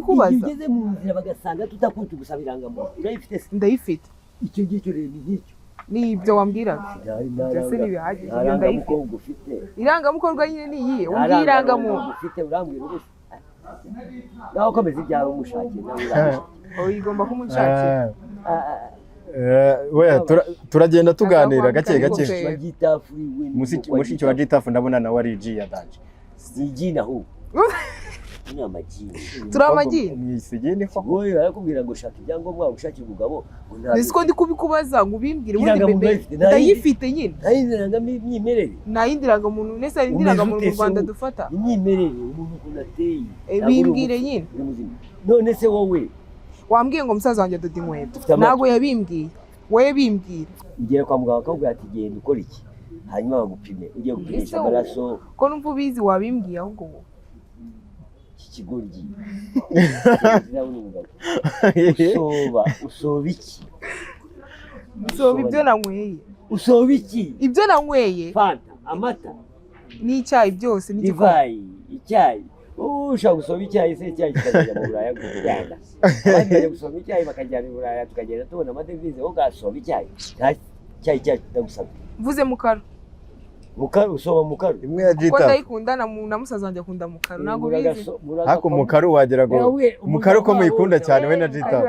kubikubaza. Igihe ugeze mu nzira bagasanga tutakuti gusaba irangamuntu, urayifite se? Ndayifite. Icyo ngicyo rero ni nk'icyo. Ni ibyo wambwiraga. Ibyo se ntibihagije? Nta Ibyo ndayifite. rangamukobwa ufite. Irangamukorwa nyine ni iyihe? Nta Umbwiye irangamuntu. ufite, urambwira ubusa. Nawe ukomeza ibyawe, umushakire nawe uramushakira. Oh, igomba kumunshakira. Oya, turagenda tuganira gake gake. Ingofero. Wa Gitafu we. Mushiki wa Gitafu ndabona nawe ari G ya danger. Si igini ahubwo ni amagini. Turi amagini. Mwisigi ni koko. Wowe barakubwira ngo shaka ibyangombwa ushakira umugabo ngo ntabwo. Nzi ko ndi kubikubaza ngo ubimbwire ubundi. Irangamuntu Bebe. urayifite, nta yindi. Ndayifite nyine. Nta yindi ndangamyimerere. Nta yindi rangamuntu nese? Hari indi Umeze rangamuntu ute mu se Rwanda wowe? dufata? Imyimerere, umuntu ukuntu ateye. Eh, Ntabwo uri bimbwire umupfu, nyine. uri muzima. None se wowe Wambwiye ngo musaza wanjye adoda inkweto. Ufite amatwi. Ntabwo yabimbwiye, wowe bimbwira. Ugera kwa muganga bakakubwira ati genda ukora iki, hanyuma bagupime, ugiye gupimisha Ese amaraso. Ko numva ubizi, wabimbwiye ahubwo wowe. Iki kigoryi sinabona umugabo. Usoba, usoba iki? Usoba ibyo nanyweye. Usoba iki? Ibyo nanyweye. Fanta, amata? N'icyayi byose n'igikoma. Divayi, icyayi. Wowe ushobora gusoma icyayi se, icyayi kikazajya mu Buraya kujyana? Abandi bajya gusoma icyayi bakajyana i Buraya, tukagenda tubona amadevize. Wowe ugasoma icyayi? Nta cyayi, cyacu ndagusabye. Mvuze mukaru. Mukaru, usoma mukaru? Imwe ya Kuko Gitafu. ndayikunda na musaza wanjye akunda mukaru, ntabwo ubizi. Ariko mukaru wagira ngo mukaru ko muyikunda cyane we na Gitafu.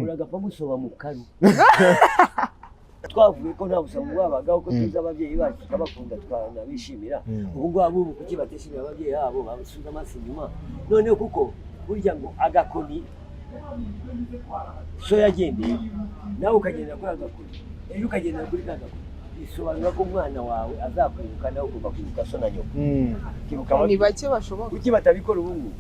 Uragapfa gusoma mukaru. Twavuye ko nta busambo bwabagaho, ko tuzi ababyeyi bacu, tukabakunda, tukanabishimira. Ubu ngubu ubu kuki batishimira ababyeyi babo? Basubiza amaso inyuma noneho, kuko burya ngo agakoni so yagendeye, nawe ukagendera kuri agakoni, ejo ukagendera kuri ka gakoni, bisobanura ko umwana wawe azakwibuka, nawe ugomba kwibuka so na nyoko. Ukibuka Ni ababyeyi. bake bashoboka. Kuki batabikora ubu ngubu?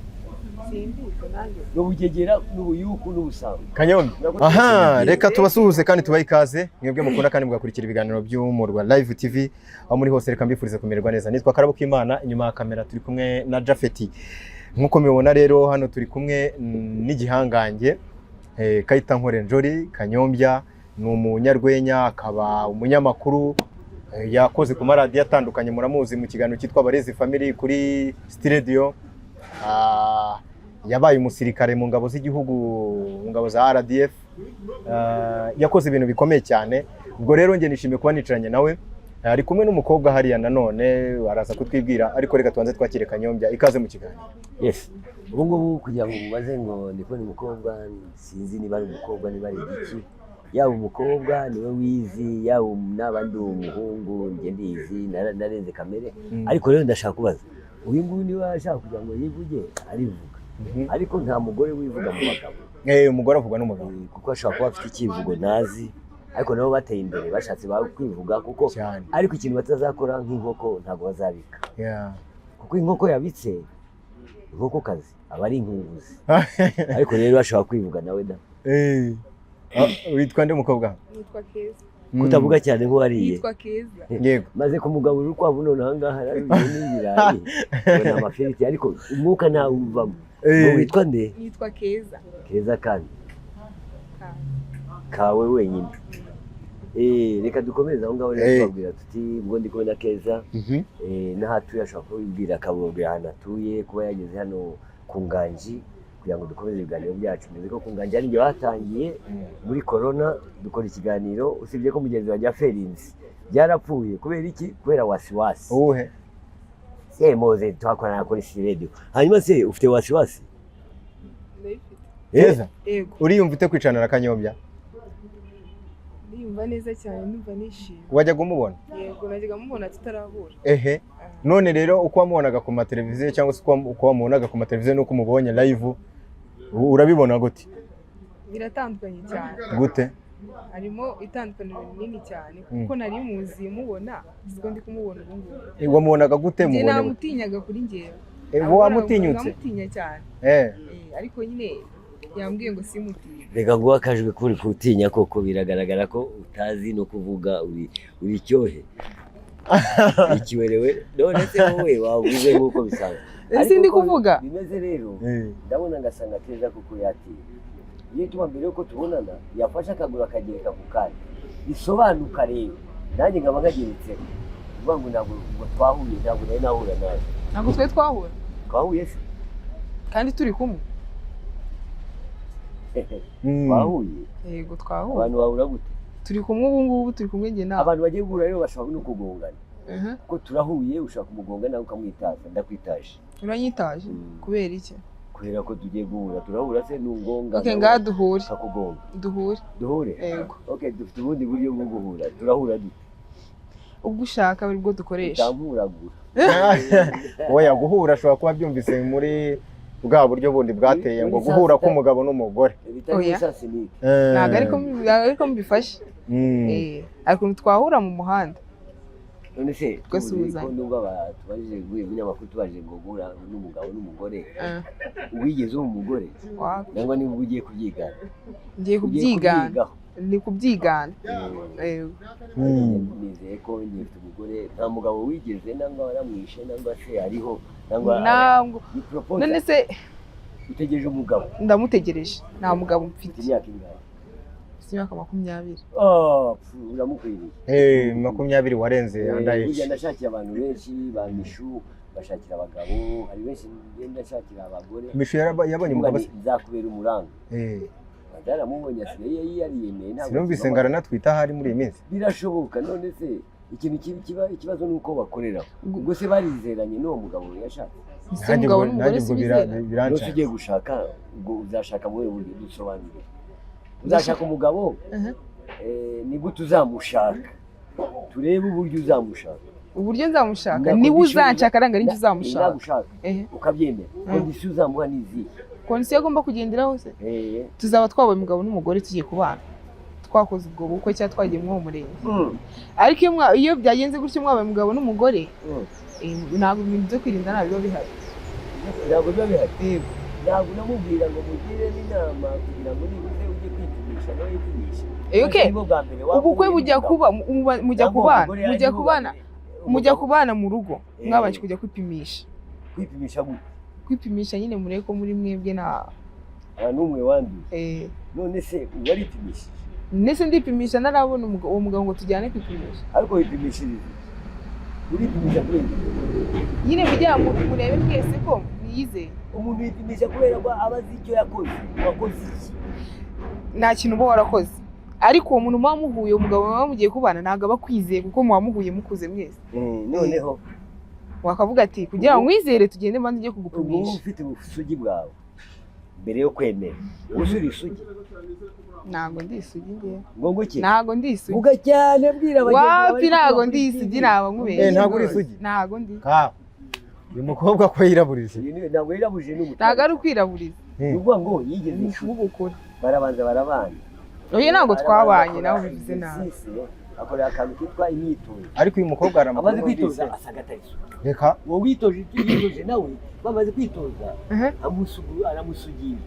Simbizi nanjye. Ni ubugegera n'ubuyuku n'ubusambo. Kanyombya, aha reka tubasuhuze kandi tubahe ikaze mwebwe mukunda kandi mugakurikira ibiganiro by'Umurwa Live TV. Aho muri hose reka mbifurize kumererwa neza. Nitwa Karabo K'Imana, inyuma ya kamera turi kumwe na Jafeti. Nk'uko mubibona rero, hano turi kumwe n'igihangange Kayitankore Njori Kanyombya. Ni umunyarwenya akaba umunyamakuru, yakoze ku maradiyo atandukanye. Muramuzi mu kiganiro cyitwa Barezi Family kuri Studio. Ah, yabaye umusirikare mu ngabo z'igihugu, mu ngabo za RDF. Ah, yakoze ibintu bikomeye cyane. Ubwo rero njye nishimiye kuba nicaranye nawe, ari kumwe n'umukobwa hariya nanone araza kutwibwira, ariko reka tubanze twakire Kanyombya. Ikaze mu kiganiro. Yes, ubu ngubu kugira ngo mubaze ngo ndi kubona umukobwa, sinzi niba ari umukobwa, niba ari igiki. Yaba umukobwa niwe wizi, yaba naba ndi umuhungu, njye ndizi, narenze kamere. Ariko rero ndashaka kubaza uyu nguyu niba ashaka kugira ngo yivuge, arivuga. Ariko nta mugore wivuga mu bagabo. Umugore avugwa n'umugabo. Kuko ashobora kuba afite icyivugo ntazi, ariko nabo bateye imbere bashatse kwivuga kuko cyane. Ariko ikintu batazakora nk'inkoko, ntabwo bazabika. Kuko inkoko yabitse, inkokokazi aba ari inkunguzi. Ariko rero ashobora kwivuga nawe da. Ah, witwa nde mukobwa? Nitwa Keza. Kutavuga cyane nk'uwariye. Nitwa Keza. Yego. Maze kumugaburira urukwavu, none aha ngaha yarariye n'ibirayi ngo ni amafiriti, ariko umwuka ntawuvamo. Ngo witwa nde? Nitwa Keza. Keza kandi kawe wenyine. Reka dukomeze aho ngaho rero. Tubabwira tuti ubwo ndi kumwe na Keza. N'aho atuye ashobora kubibwira, akababwira ahantu atuye, kuba yageze hano ku Nganji kugira ngo dukomeze ibiganiro byacu. Muzi ko ku Nganji ari njye batangiye muri corona dukora ikiganiro, usibye ko mugenzi wanjye yaferinze, byarapfuye. Kubera iki? Kubera wasiwasi. Uwuhe? Se moze twakorana kuri radio. Hanyuma se ufite wasiwasi? Ndayifite. Keza? Yego. Uriyumva ute kwicarana na Kanyombya? Ndiyumva neza cyane, ndumva nishimye. Wajyaga umubona? Yego, najyaga mubona tutarahura. Ehe. Ah. None rero uko wamubonaga ku mateleviziyo cyangwa se uko wamubonaga ku mateleviziyo n'uko umubonye live, urabibona gute? Biratandukanye cyane. Gute? Harimo itandukaniro rinini cyane, kuko nari muzi mubona siko ndi kumubona ubu ngubu. Wamubonaga gute? Njye Mubonye gute? namutinyaga kuri njyewe. Wowe wamutinyutse? Namutinya cyane. Ariko nyine yambwiye ngo simutinye. Reka nguhe akajwi kuri kutinya koko, biragaragara ko utazi no kuvuga, uri icyohe, ikiwerewe. None se wowe wavuze nk'uko bisanzwe? Ese ndi Ariko uko kuvuga? bimeze rero, ndabona ngasanga Keza kuko yatinya, niyo ituma mbere yuko tubonana yafashe akaguru akagereka ku kandi, bisobanuka rero nanjye nkaba nkageretseho, kuvuga ngo ntabwo ngo twahuye, ntabwo nari nahura nawe. Ntabwo twari twahura. Twahuye se? Kandi turi kumwe. Twahuye. Yego, twahuye. Abantu bahura gute? Turi kumwe ubu ngubu, turi kumwe njye nawe. Abantu bagiye guhura rero bashobora no kugongana. Kuko turahuye, ushobora kumugonga nawe ukamwitaza. Ndakwitaje. Uranyitaje? Mm. Kubera iki? Kubera ko tugiye guhura, turahura se nungonga. Okay, ngaha duhure. Akakugonga. Duhure. Duhure. Yego. Okay, dufite ubundi buryo bwo guhura. Turahura dute? Ubwo ushaka buri bwo dukoresha. Utampuragura. Oya, guhura ashobora kuba byumvise muri bwa buryo bundi bwateye ngo Muri guhura saa sita. k'umugabo n'umugore. Bitari Oya. muri saa sinike. Ntabwo ariko mbifashe. Ariko ukuntu twahura mu muhanda. None se tuzi Tugasuhuzanya. ko nubwo tubajije guhuye umunyamakuru, tubajije ngo guhura n'umugabo n'umugore, wigeze uba umugore? Wa- Nangwa niba ugiye kubyigana? Ngiye Ugiye kubyigana. kubyigaho. Ni kubyigana. Yego. Nizeye ko ngiye mfite umugore, nta mugabo wigeze, nangwa waramwishe, nangwa se hariho, nangwa Ntabwo. ni proposal. None se Utegereje umugabo? Ndamutegereje, nta mugabo Ufite mfite. imyaka ingahe? Mfite imyaka 20. Oh, pfu, uramukwiriye. 20 warenze underage. Burya ndashakiye abantu benshi ba Mishu, bashakira abagabo. Hari benshi ngenda nshakira abagore. Mishu yabonye umugabo se? Nzakubera umuranga. Badaramubonye, asigaye yariyemeye, ntabwo Sinumvise ngo aranatwita ahari muri iyi minsi. Birashoboka. None se ikintu kibi kiba, ikibazo ni uko bakorera, ubwo se barizeranye n'uwo mugabo yashatse? Ese Nanjye umugabo ubwo n'umugore nanjye si ubwo bizera? Nose birancanze. ugiye gushaka, ubwo uzashaka muri ubu buryo? Dusobanurire, uzashaka umugabo, ni gute uzamushaka? Turebe uburyo uzamushaka. Uburyo nzamushaka? Na Niba condition uzanshaka, aranga ari njye uzamushaka. Nagushaka Ehe. ukabyemera, condition uzamuha ni izihe? Condition agomba kugenderaho se? Eh. Tuzaba twabaye umugabo n'umugore, tugiye kubana, twakoze ubwo bukwe cyangwa twagiye muri uwo murenge. Ariko iyo byagenze gutyo, mwabaye umugabo n'umugore, ntabwo ibintu byo kwirinda ntabwo biba bihari. Ntabwo biba bihari? Yego. Ntabwo unamubwira ngo mugire n'inama kugira ngo nibuze ujye kwipimisha, nawe yipimishe? Okay. Nibwo bwa mbere waba Ubukwe uhuye bujya n'umugabo. kuba, mujya Cyangwa uwo kubana, mugore mujya ari kubana, bwa mbere. mujya Umugabo- kubana mu rugo, mwabanje kujya kwipimisha. Kwipimisha gute? Kwipimisha nyine, murebe ko muri mwebwe nta Nta n'umwe wanduye. None se waripimishije? Ndetse ndipimisha ntarabona uwo mugabo ngo tujyane kwipimisha. Ariko wipimishiriza, uripimisha kubera iki? Nyine kugira ngo murebe mwese ko mwiyizeye. Umuntu yipimisha kubera ko aba azi icyo yakoze. Wakoze iki? Nta kintu uba warakoze, ariko uwo muntu muba muhuye, umugabo muba mugiye kubana, ntabwo aba akwizeye kuko muba muhuye mukuze mwese. Noneho Wakavuga ati kugira ngo mwizere, tugende mbanze ujye ubu kugupimisha. ufite ubusugi bwawe mbere yo kwemera, ubu uri isugi? Ntabwo ndi isugi ngewe. Ngo nguki? Ntabwo ndi isugi. Vuga cyane, bwira bagenzi bawe Wapi, bari ntabwo kuvuga ndi kuri isugi. TV. Ntabwo nkubeshye. Ntabwo uri isugi? Ntabwo ndi. Ka uyu mukobwa ko yiraburije? Uyu ntabwo yirabuje, ni umutware. Ntabwo ari ukwiraburiza. Ni ukuvuga ngo yigeze Ni inshuti, ubukure. barabanza barabana. Oya, ntabwo Arabanza twabanye. akora Nawe bivuze nabi. exercice, akora akantu kitwa imyitozo. Ariko uyu mukobwa hari amakuru Amaze kwitoza numvise. asaga atari isugi. Reka. Uwo witoje icyo yitoje nawe bamaze kwitoza, aramusugira.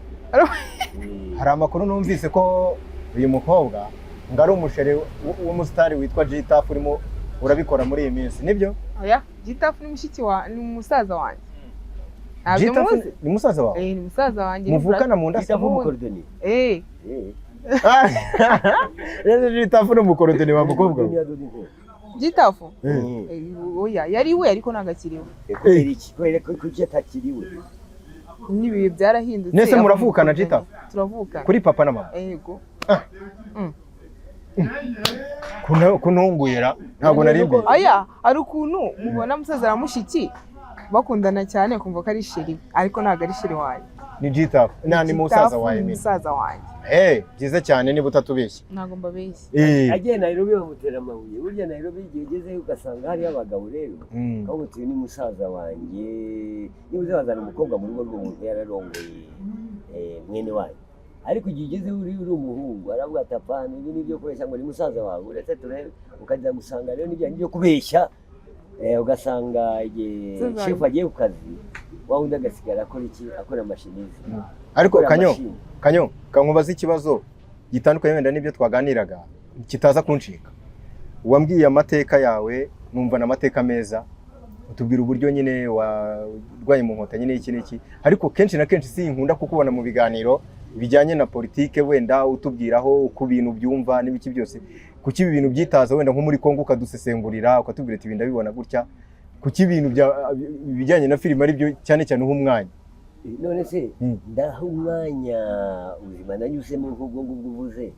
Hari amakuru numvise ko uyu mukobwa ngo ari umuchéri w'umusitari witwa Gitafu, urimo urabikora muri iyi minsi, nibyo? Oya, Gitafu ni mushiki wa, ni umusaza wanjye. Ntabyo Gitafu muzi. ni musaza wawe? Eh, ni musaza wanjye. Muvukana mu nda se? Gitafu umucordonnier. Eh. Rero Gitafu ni umucordonnier wa mukobwa we? Adoda inkweto. Gitafu? Eh. Eh, oya, yari we, ariko ntabwo akiriwe. Kubera iki? Kubera ko kuki atakiriwe? N'ibihe byarahindutse. Nese muravukana, Gitafu? Turavukana. Kuri papa na mama? Yego. Kunungwira ntabwo nari mbizi. Aya, hari ukuntu mubona musaza na mushiki bakundana cyane, kumva ko ari chéri, ariko ntabwo ari chéri wanjye. Ni Gitafu na ni musaza Gitafu wawe ni nyine? Musaza wanjye. Eh, byiza cyane niba utatubeshye. Ntabwo mbabeshye. Agiye Nairobi bamutera amabuye. Burya Nairobi igihe ugezeyo ugasanga hariyo abagabo rero, kavuga uti uyu ni musaza wanjye. Niba uzabazana umukobwa mu rugo rw'umuntu yararongoye mwene wanyu, ariko igihe ugezeho uri umuhungu, aravuga ati apana, ibi ni ibyo kubeshya ngo ni musaza wawe, uretse turebe. Ukajya gusanga rero n'ibyo byo kubeshya, ugasanga igihe Musaza shefu agiye ku kazi, wa wundi agasigara akora iki? Akora amashinizi. Ariko Akora Kanyo, mashini. Kanyo, kankubaza ikibazo gitandukanye wenda n'ibyo twaganiraga, kitaza kuncika. Wambwiye amateka yawe, numva n'amateka meza, utubwira uburyo nyine warwaye mu nkotanyi n'iki n'iki, ariko kenshi na kenshi sinkunda kukubona mu biganiro bijyanye na politike, wenda utubwiraho uko ibintu byumva n'ibiki byose. Kuki ibi bintu byitaza wenda nko muri Kongo ukadusesengurira, ukatubwira ati ibi ndabibona gutya? Kuki ibintu bijyanye na filime ari byo cyane cyane uha umwanya? None se ndaha umwanya ubuzima nanyuzemo nk'ubwo ngubwo uvuze,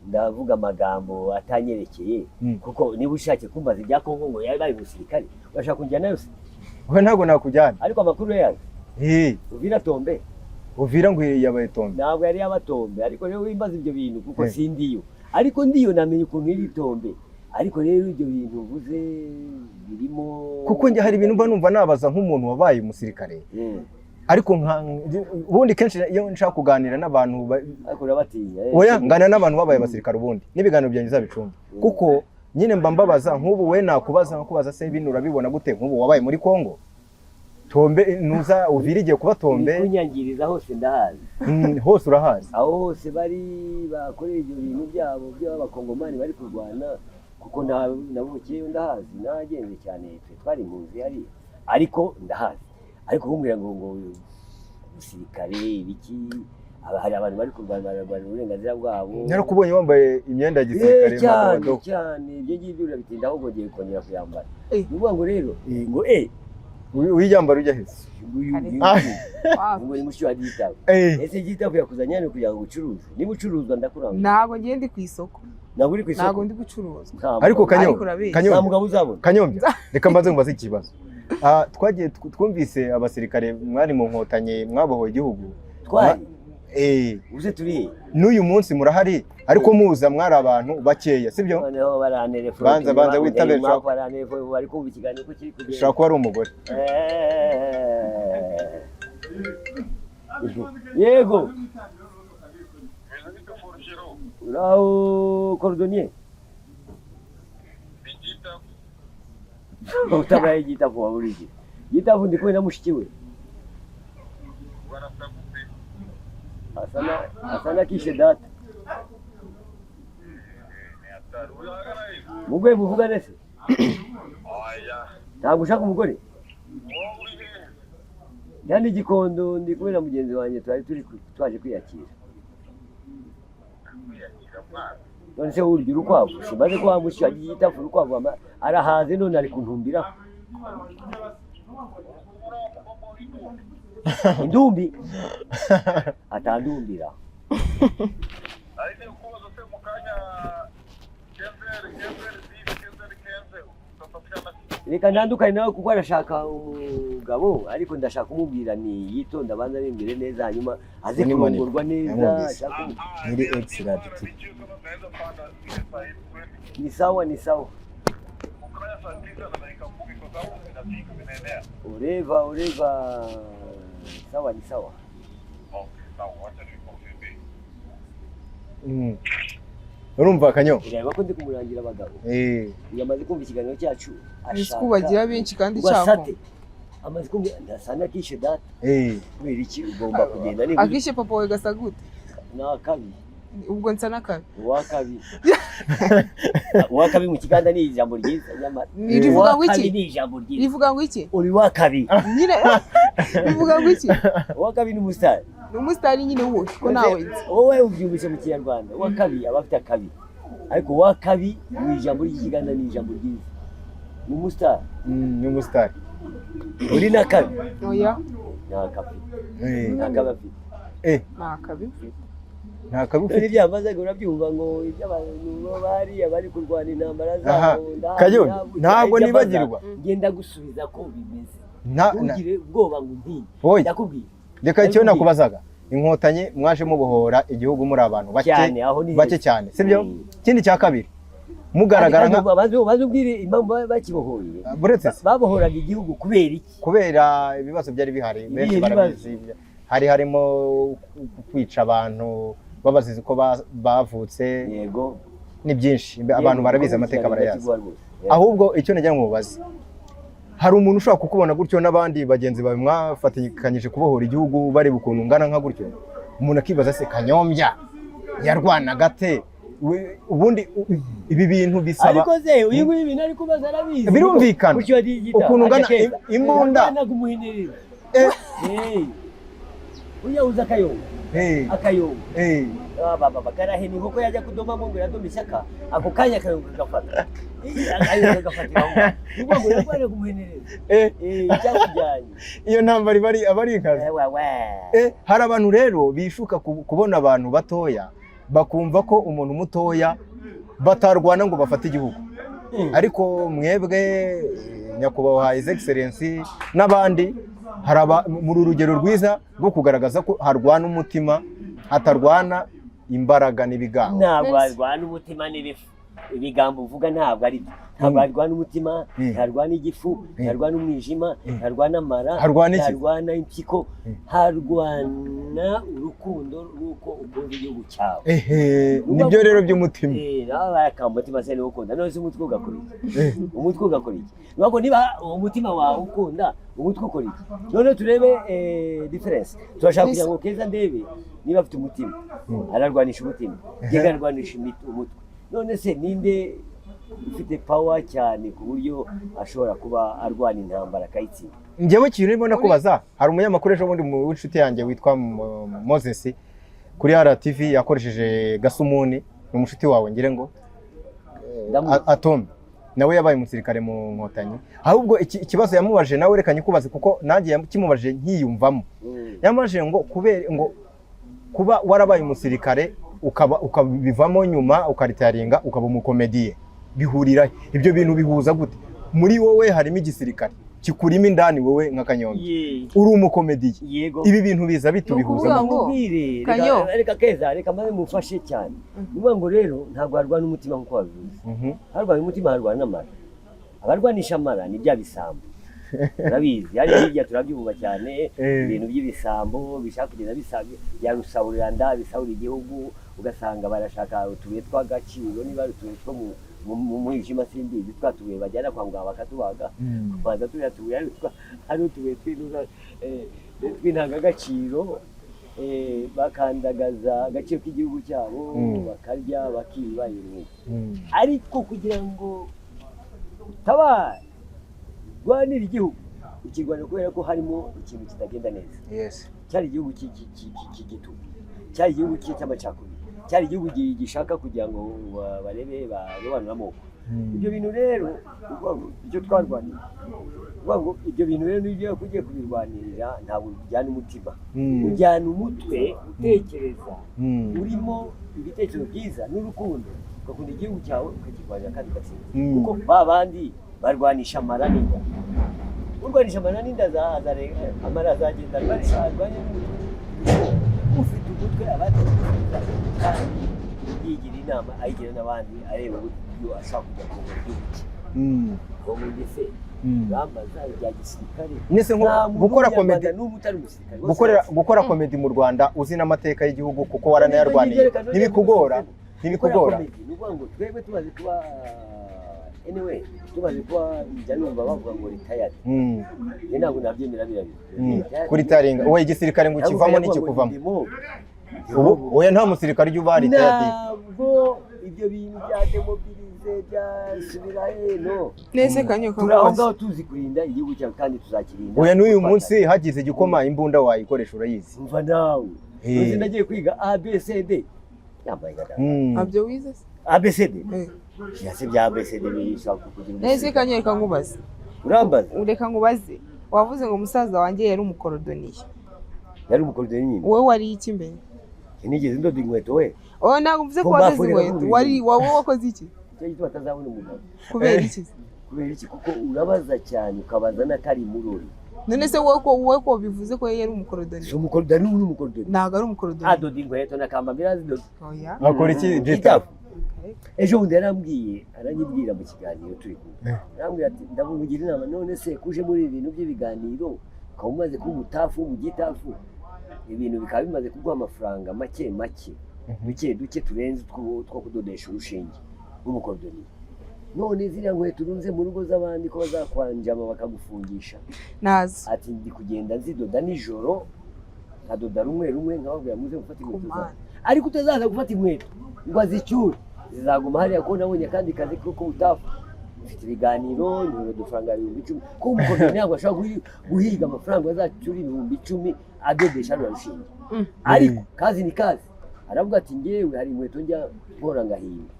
ndavuga amagambo atanyerekeye, kuko niba ushatse kumbaza ibya Kongo ngo yabaye umusirikare, urashaka kunjyana yose? We, ntabwo nakujyana. Ariko amakuru yayo, Uvira tombe. Uvira ngo yabaye tombe. Ntabwo yari yabatombe, ariko rero wimbaza ibyo bintu kuko sindiyo, ariko ndiyo namenye ukuntu iri tombe. Ariko rero ibyo bintu uvuze birimo Kuko njye hari ibintu mba numva nabaza nk'umuntu wabaye umusirikare, ariko nka ubundi kenshi iyo nshaka kuganira n'abantu Ariko urabatinya. Oya, nganira n'abantu babaye abasirikare, ubundi n'ibiganiro byanjye uzabicunge, kuko nyine mba mbabaza. Nk'ubu we nakubaza, nkakubaza: se bino urabibona gute, nk'ubu wabaye muri Kongo, tombe nuza Uvira igiye kuba tombe? Kunyangiriza hose ndahazi. Hose urahazi. Aho hose bari bakorera ibyo bintu byabo by'abakongomani bari kurwana, kuko navukiyeyo, ndahazi, nagenze cyane. Twe twari impunzi hariya, ariko ndahazi. Ariko kumbwira ngo umusirikare ibiki, hari abantu bari kurwana, bararwanira uburenganzira bwabo. Narakubonye wambaye imyenda ya gisirikare. Cyane. Madomado. Cyane, ibyo ngibyo urabitinda, ahubwo ngiye kongera kuyambara. Ni ukuvuga ngo rero ngo Uyiyambara ujya hese? Uyu ngo ni mushiki wa Gitabu. Ese Gitabu yakuzanye hano kugira ngo ucuruze? Niba ucuruzwa, ndakuranga. Ntabwo ngiye, ndi ku isoko. Ntabwo uri ku isoko. Ntabwo ndi gucuruzwa. Nta Ariko mugabo- Kanyo, Ariko urabeshya. Nta Kanyombya, mugabo uzabona. Kanyombya, reka mbanze nkubaze ikibazo. Twagiye twumvise abasirikare mwari mu Nkotanyi, mwabohoye igihugu. Twari uze turi he? N'uyu munsi murahari, ariko muza mwari abantu bakeya, sibyo? Noneho barantelefone. Banza, banza witabe, Barantelefone, bari kumva ikiganiro ko kiri kugenda. Ushobora kuba ari umugore. Yego, uraho cordonnier, utabaye Gitafu waba uri iki? Gitafu ndi kumwe na mushiki we, asa na kishe data. Mugwe muvugane se? Ntabwo ushaka umugore? Kandi Igikondo, ndi kumwe na mugenzi wanjye, twari turi twaje kwiyakira. None se urya urukwavu? Simaze ko wa mushiki wa Gitafu urukwavu arahaze, none ari kuntumbiraho indumbi atandumbira. Ariko kubaza se mu kanya kenzeri kenzeri disi kenzeri kenze utapatikana? Reka ntandukane nawe, kuko arashaka umugabo, ariko ndashaka kumubwira ni yitonda, abanza abimbwire neza, hanyuma aze Ni manini. kurongorwa neza. Yamwumvise. Ashaka Muri X-Large tu. Naweza panda zile saa hizi kweli? Ni sawa, ni sawa. Mukanya saa 9 na dakika 10 kwa sababu zinafika zinaenea. Ureva ureva, sawa, ni sawa. Okay, sawa, wacha nikonfirme. Urumva Kanyo? Ureba ko ndi kumurangira abagabo. Yamaze kumva ikiganiro cyacu. Ese ko bagira benshi kandi ngo asate cyako? Amaze kumva ndasana kishe data. Kubera iki ugomba kugenda niba Akishe papa wawe gasa gute? Ni akabi. Ubwo nsa n'akabi? Uwakabi, uwakabi mu Kiganda ni ijambo ryiza nyamara. Ni rivuga ngo Uwakabi iki? ni ijambo ryiza. Rivuga ngo iki? Uri wakabi. Nyine bivuga ngo iki? Uwakabi ni umusitari. Ni umusitari nyine wuhe ko nawe nzi? Wowe ubyumvise mu Kinyarwanda, uwakabi aba afite akabi, ariko uwakabi mu ijambo ry'Ikiganda ni ijambo ryiza, ni umusitari. Ni umusitari. Uri n'akabi? Oya. Nta kabi. Nta kabi afite. Nta kabi mfite. Nta kabi None ufite. ibyambazaga urabyumva, ngo iby'abantu bariya bari kurwana intambara Aha. zabo, ndahazi, Kanyombya, ndahabuze, ntabwo ibyo ambaza, nibagirwa. ngenda gusubiza ko bimeze. Na Ntugire ubwoba ngo untinye. Oya. Ndakubwiye. Reka icyo nakubazaga, Inkotanyi mwaje mubohora igihugu muri abantu bake. Cyane, aho ni Bake heza. cyane, sibyo? Ikindi cya kabiri, mugaragara Kandi nka baze ubwire impamvu bakibohoye. Buretse se. Babohoraga igihugu kubera iki? Kubera ibibazo byari bihari benshi Ibihe? barabizi. Hari harimo kwica abantu babaziza uko bavutse. Ni byinshi, abantu barabizi, amateka barayazi. Ahubwo icyo nagira ngo mubaze, hari umuntu ushobora kukubona gutyo n'abandi bagenzi bawe mwafatikanyije kubohora igihugu, bareba ukuntu ungana nka gutyo, umuntu akibaza: se Kanyombya yarwanaga ate? Ubundi ibi bintu bisaba Ariko se uyu nguyu ibintu ari kubaza arabizi? Birumvikana. Kuki wari igita? Ukuntu ungana, Ajya keza. imbunda. Yarwanaga umuhenerero. Ujya uza akayongo. Akayongo. Baba karahena inkoko yajya kudomamo ngo iradoma ishyaka, ako kanya akayongo kagafata. Akayongo kagafatira aho ngaho. Ni ukuvuga ngo yarwaniye kumuhenereza. Icyakujyanye. Iyo ntambara iba ari aba ari inkazi. Ewe. Hari abantu rero bishuka kubona abantu batoya bakumva ko umuntu mutoya batarwana ngo bafate igihugu. Ariko mwebwe, nyakubahwa His Excellency n'abandi, hari muri urugero rwiza rwo kugaragaza ko harwana umutima, hatarwana imbaraga n'ibigango. Ntabwo harwana umutima n'ibifu. Ibigambo uvuga ntabwo ari byo. Ntabwo harwana umutima, ntarwana igifu, ntarwana umwijima, ntarwana amara, Harwana iki? ntarwana impyiko, harwana urukundo rw'uko ukunda igihugu cyawe. Ehe, nibyo rero by'umutima. Nawe barakamba umutima se niwo ukunda, none se umutwe ugakora iki? Umutwe ugakora iki? Ni ukuvuga ngo niba umutima wawe ukunda, umutwe ukora iki? Noneho turebe difference. Turashaka kugira ngo Keza ndebe niba afite umutima. Ararwanisha umutima. Yega ararwanisha umutwe. None se ninde ufite power cyane ku buryo ashobora kuba arwana intambara akayitsinda? Njyewe ikintu urimo ndakubaza, hari umunyamakuru ejo bundi w'inshuti yanjye witwa Moses kuri RTV yakoresheje Gasumuni, ni umushuti wawe ngire ngo Ndamuzi. Atome nawe yabaye umusirikare mu Nkotanyi. Ahubwo ikibazo yamubajije nawe reka nyikubaze, kuko nanjye yakimubajije nkiyumvamo. Yamubajije ngo kubera ngo kuba warabaye umusirikare ukaba ukabivamo nyuma ukaritaringa ukaba umukomediye bihurira he? Ibyo bintu bihuza gute? Muri wowe harimo igisirikare kikurimo indani, wowe nka Kanyombya uri umukomediye. Yego. Ibi bintu biza bitubihuza Ni ukuvuga gute? ngo Mubwire, Kanyo. reka Keza, reka maze mufashe cyane. Ni ukuvuga ngo rero ntabwo harwana umutima nk'uko wabivuze. Harwanya umutima, harwana n'amara. Abarwanisha amara ni bya bisambo, urabizi hariya hirya turabyumva cyane. Ibintu by'ibisambo bishaka kugenda bisabye bya rusahurira bisahura igihugu, ugasanga barashaka utubuye tw'agaciro, niba ari utubuye two mu mwijima simbizi, twa tubuye bajyana kwa muganga bakatubaga. Kubanza turiya tubuye ari utubuye tw'intangagaciro, bakandagaza agaciro k'igihugu cyabo, bakarya bakiba ibintu. Ariko kugira ngo utabare rwanira igihugu, ukirwanira kubera ko harimo ikintu kitagenda neza. Cyari igihugu cy'igitugu, cyari igihugu cy'amacakubiri, cyari igihugu gishaka kugira ngo barebe barobanure amoko. Ibyo bintu rero ni ukuvuga ngo icyo twarwaniye, ni ukuvuga ngo ibyo bintu rero n'ibyo ugiye kubirwanirira ntabwo ujyana umutima, ujyana umutwe utekereza, urimo ibitekerezo byiza n'urukundo, ugakunda igihugu cyawe ukakirwanira kandi ugatsinda. Kuko ba bandi barwanisha amara n'inda. Urwanisha amara n'inda amara azagenda arwanisha, arwanye n'umutwe. Ufite umutwe aba yatekereza kandi yigira inama, ayigira n'abandi, areba uburyo ashobora kujya kuyobora igihugu cye. Ngo se bambaza ibya gisirikare? Nese nko Nta muntu gukora w'Umunyarwanda comedy n'umwe utari umusirikare. Bose gukora comedy mu Rwanda uzi n'amateka y'igihugu kuko waranayarwaniye, ntibikugora? Ntibikugora? Gukora comedy, ni ukuvuga ngo twebwe tumaze kuba, anyway, tumaze kuba, njya numva bavuga ngo retired. Njye ntabwo nabyemera biriya bintu. Retired. Kuri taringa wowe igisirikare ngo ukivamo n'ikikuvamo ubu, oya, nta musirikare ujya uba retired. Ntabwo ibyo bintu bya démobilisé byasubira heno. Nese Kanyo, Turi aho kamubaza. ngaho tuzi kurinda igihugu cyawe kandi tuzakirinda. Oya, n'uyu munsi hagize igikoma imbunda wayikoresha, urayizi. Umva nawe. Uzi nagiye kwiga ABCD yambaye nka data. Ntabyo wize se? ABCD. Yase bya ABCD bishobora kukugira Nese umusirikare. Kanyo, reka nkubaze. Urambaza. Reka nkubaze, wavuze ngo musaza wanjye yari umukorodoniye. Yari umukorodoni nyine. Wowe wari iki mbere? Sinigeze ndoda inkweto we. Oh, ntabwo mvuze ko Ko wadoze mbaforera inkweto. nk'urugero. Wari wowe wakoze iki? Icyo gituma atazabona umugabo. Kubera iki? Kubera iki? Kuko urabaza cyane, ukabaza n'akari murori. None se wowe ko bivuze ko yari umukorodoniye? Si umukorodoni, n'ubu ni umukorodoni. Ntabwo ari umukorodoniye. Adoda inkweto na kambambiri azidoda. Oya. Akora iki Jita? Itafu. Ejo bundi yarambwiye, aranyibwira mu kiganiro turi kumwe, arambwira ati ndamugira inama, none se kuje muri ibi bintu by'ibiganiro ukaba umaze kuba umutafu w'umugitafu, ibintu bikaba bimaze kuguha amafaranga make make, duke duke turenze utwo kudodesha urushinge rw'umukorodoni, none ziriya nkweto urunze mu rugo z'abandi ko bazakwanjama bakagufungisha? Nazo. Ati ndi kugenda nzidoda nijoro, nkadoda rumwe rumwe, nkababwira muze gufata inkweto Kumana. zawe, ariko utazaza gufata inkweto ngo azicyure zizaguma hariya, ko nabonye akandi kazi ko utafu mfite ibiganiro nyura udufaranga 10,000, ko umukorodoni ntabwo ashobora guhiga amafaranga azacyura 10,000 adodesha ruriya rushinge. Ariko kazi ni kazi. Aravuga ati ngewe hari inkweto njya nkora ngahimba.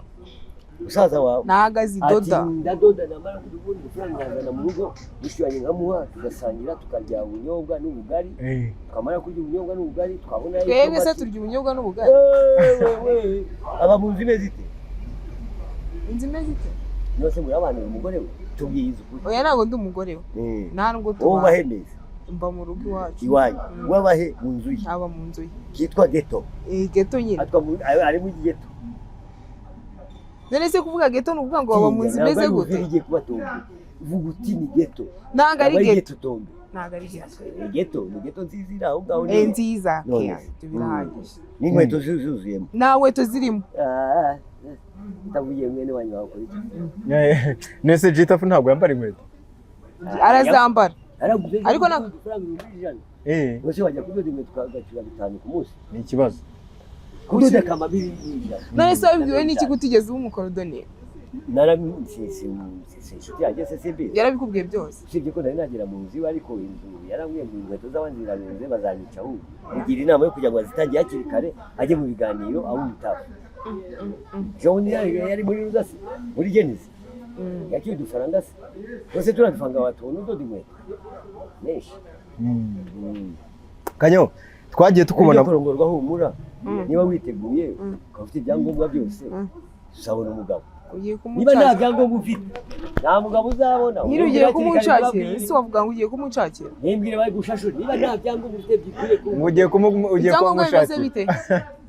Musaza wawe ntago azidoda. Ati ndadoda, namara kudoda udufaranga nkazana mu rugo, mushiki nkamuha, tugasangira, tukarya ubunyobwa n'ubugari, twamara kurya ubunyobwa n'ubugari twabona twebwe se turya ubunyobwa n'ubugari. Wewe aba mu nzu imeze ite? Inzu imeze ite? Nose murabanira umugore we tubwize ukuri. Oya ntabwo ndi umugore we. Nta nubwo Wowe ubahe neza. Mba mu rugo iwacu. Iwanyu. Wabahe mu nzu ye. Aba mu nzu ye. Kitwa ghetto. Ghetto nyine. Ari mu ghetto. None se kuvuga ghetto ni ukuvuga ngo baba mu nzu imeze gute? Igiye kubatunga. Vuga uti ni ghetto. Ntabwo ari ghetto. Ntabwo ari ghetto. Ghetto ni ghetto nziza iri aho ngaho. Ni nziza. Ibyo birahagije. N'inkweto zuzuyemo. Nta nkweto zirimo. Utavugiye mwene wanyu wakora iki? Nese Gitafu ntabwo yambara inkweto. Arazambara. Ariko ntabwo ijana. Wajya kudoda inkweto ukagacura 5 ku munsi. Ni ikibazo. Kudoda kamabiri n'ijana. None se wabibwiwe n'iki kutigeze uba umukorodoniye? Inshuti yanjye se simbizi. Yarabikubwiye byose. Usibye ko nari nagera mu nzu iwe, ariko inzu yarambwiye ngo inkweto z'abandi zirarunze bazanyica ahubwo. Mugira inama yo kugira ngo azitange hakiri kare ajye mu biganiro abe umutafu. John yari muri Rudasi, muri Genesi. Yakiye udufaranga se. Bose turadufanga watubona udoda inkweto. Menshi. Kanyo, twagiye tukubona kurongorwa humura. Niba witeguye ukaba ufite ibyangombwa byose uzabona umugabo. Niba nta byangombwa ufite nta mugabo uzabona. Nyiri ugiye kumushakira, ese wavuga ngo ugiye kumushakira? Nimbwire bari gushashura niba nta byangombwa ufite byikwiye ku. Ugiye kumushakira. Bite?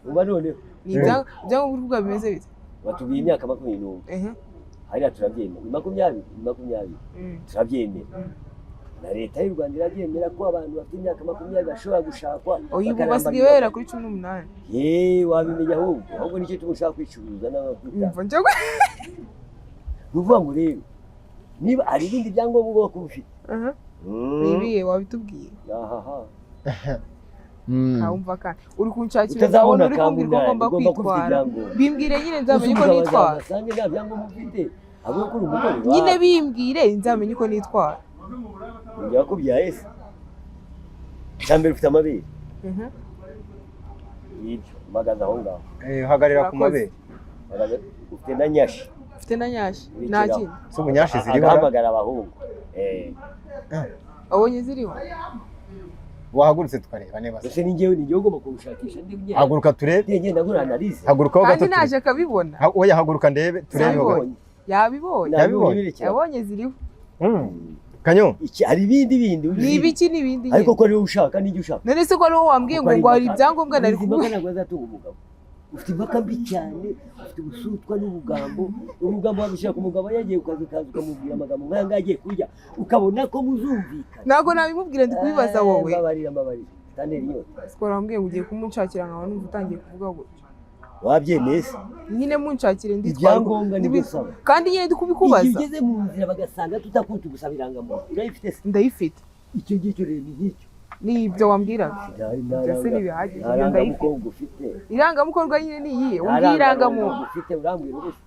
Uba noneho. Ni ibyangombwa bimeze bite? Batubwiye imyaka 21. Hariya turabyemera. Ni 20, ni 20. Turabyemera. Na leta y'u Rwanda irabyemera ko abantu bafite imyaka 20 bashobora gushakwa. Uyu basigaye bahera kuri 18. Ye wabimenya ahubwo. Ahubwo nicyo tumushaka kwicuruza n'abakwita. Ni ukuvuga ngo rero niba hari ibindi byangombwa ugomba kuba ufite. Nibiye wabitubwiye. Ahaha. Ntawumva kandi uri kunshakira uzabona uri kumbwira uko ngomba kwitwara. Bimbwire nyine nzamenye uko nitwara. Basange nta byangombwa ufite. Ahubwo ko uri umugore. Nyine bimbwire nzamenye uko nitwara. Njye wakubyaye se? Icya mbere ufite amabere. Yibyo mpagaze aho ngaho. Hagarira ku mabere. Ufite na nyashi. Ufite na nyashi. Nta kindi. Se ubu nyashi ziriho? Agahamagara abahungu. Wabonye ziriho? Wahagurutse tukareba niba se. Ese ni njyewe ugomba kubushakisha ndi njye. Haguruka turebe. Njye ndagura analyse. Haguruka ho gato. Kandi naje akabibona. Oya haguruka ndebe turebe. Yabibonye. Yabibonye. Yabonye ziriho. Kanyo iki hari ibindi bindi ni ibiki n'ibindi ariko ko ari ushaka n'ijyo ushaka. None se ko ari wowe wambwiye ngo ngo hari ibyangombwa nari kuvuga. Ntabwo azatunga umugabo. Ufite impaka mbi cyane, ufite ubusutwa n'ubugambo. Ubugambo wabishaka umugabo yagiye ukaza ukamubwira amagambo nk'aya ngaya agiye kurya ukabona ko muzumvikana. Ntabwo nabimubwira ndi kubibaza wowe. Mbabarira mbabarira. Taneri inyota. Sikora wambwiye ngo ugiye kumunshakira nkaba numva utangiye kuvuga gutyo. Wabyemeye se? Nyine munshakire nditwara. Ibyangombwa nibyo usaba. Kandi nyine ndi kubikubaza. Igihe ugeze mu nzira bagasanga tutakunze gusaba irangamuntu. Urayifite se? Ndayifite. Icyo ngicyo rero ni nk'icyo. Ni ibyo wambwiraga. Ibyo se ntibihagije. Nta rangamukorwa ufite. Irangamukorwa nyine ni iyihe? Umbwiye irangamuntu. Ufite urambwira ubusa.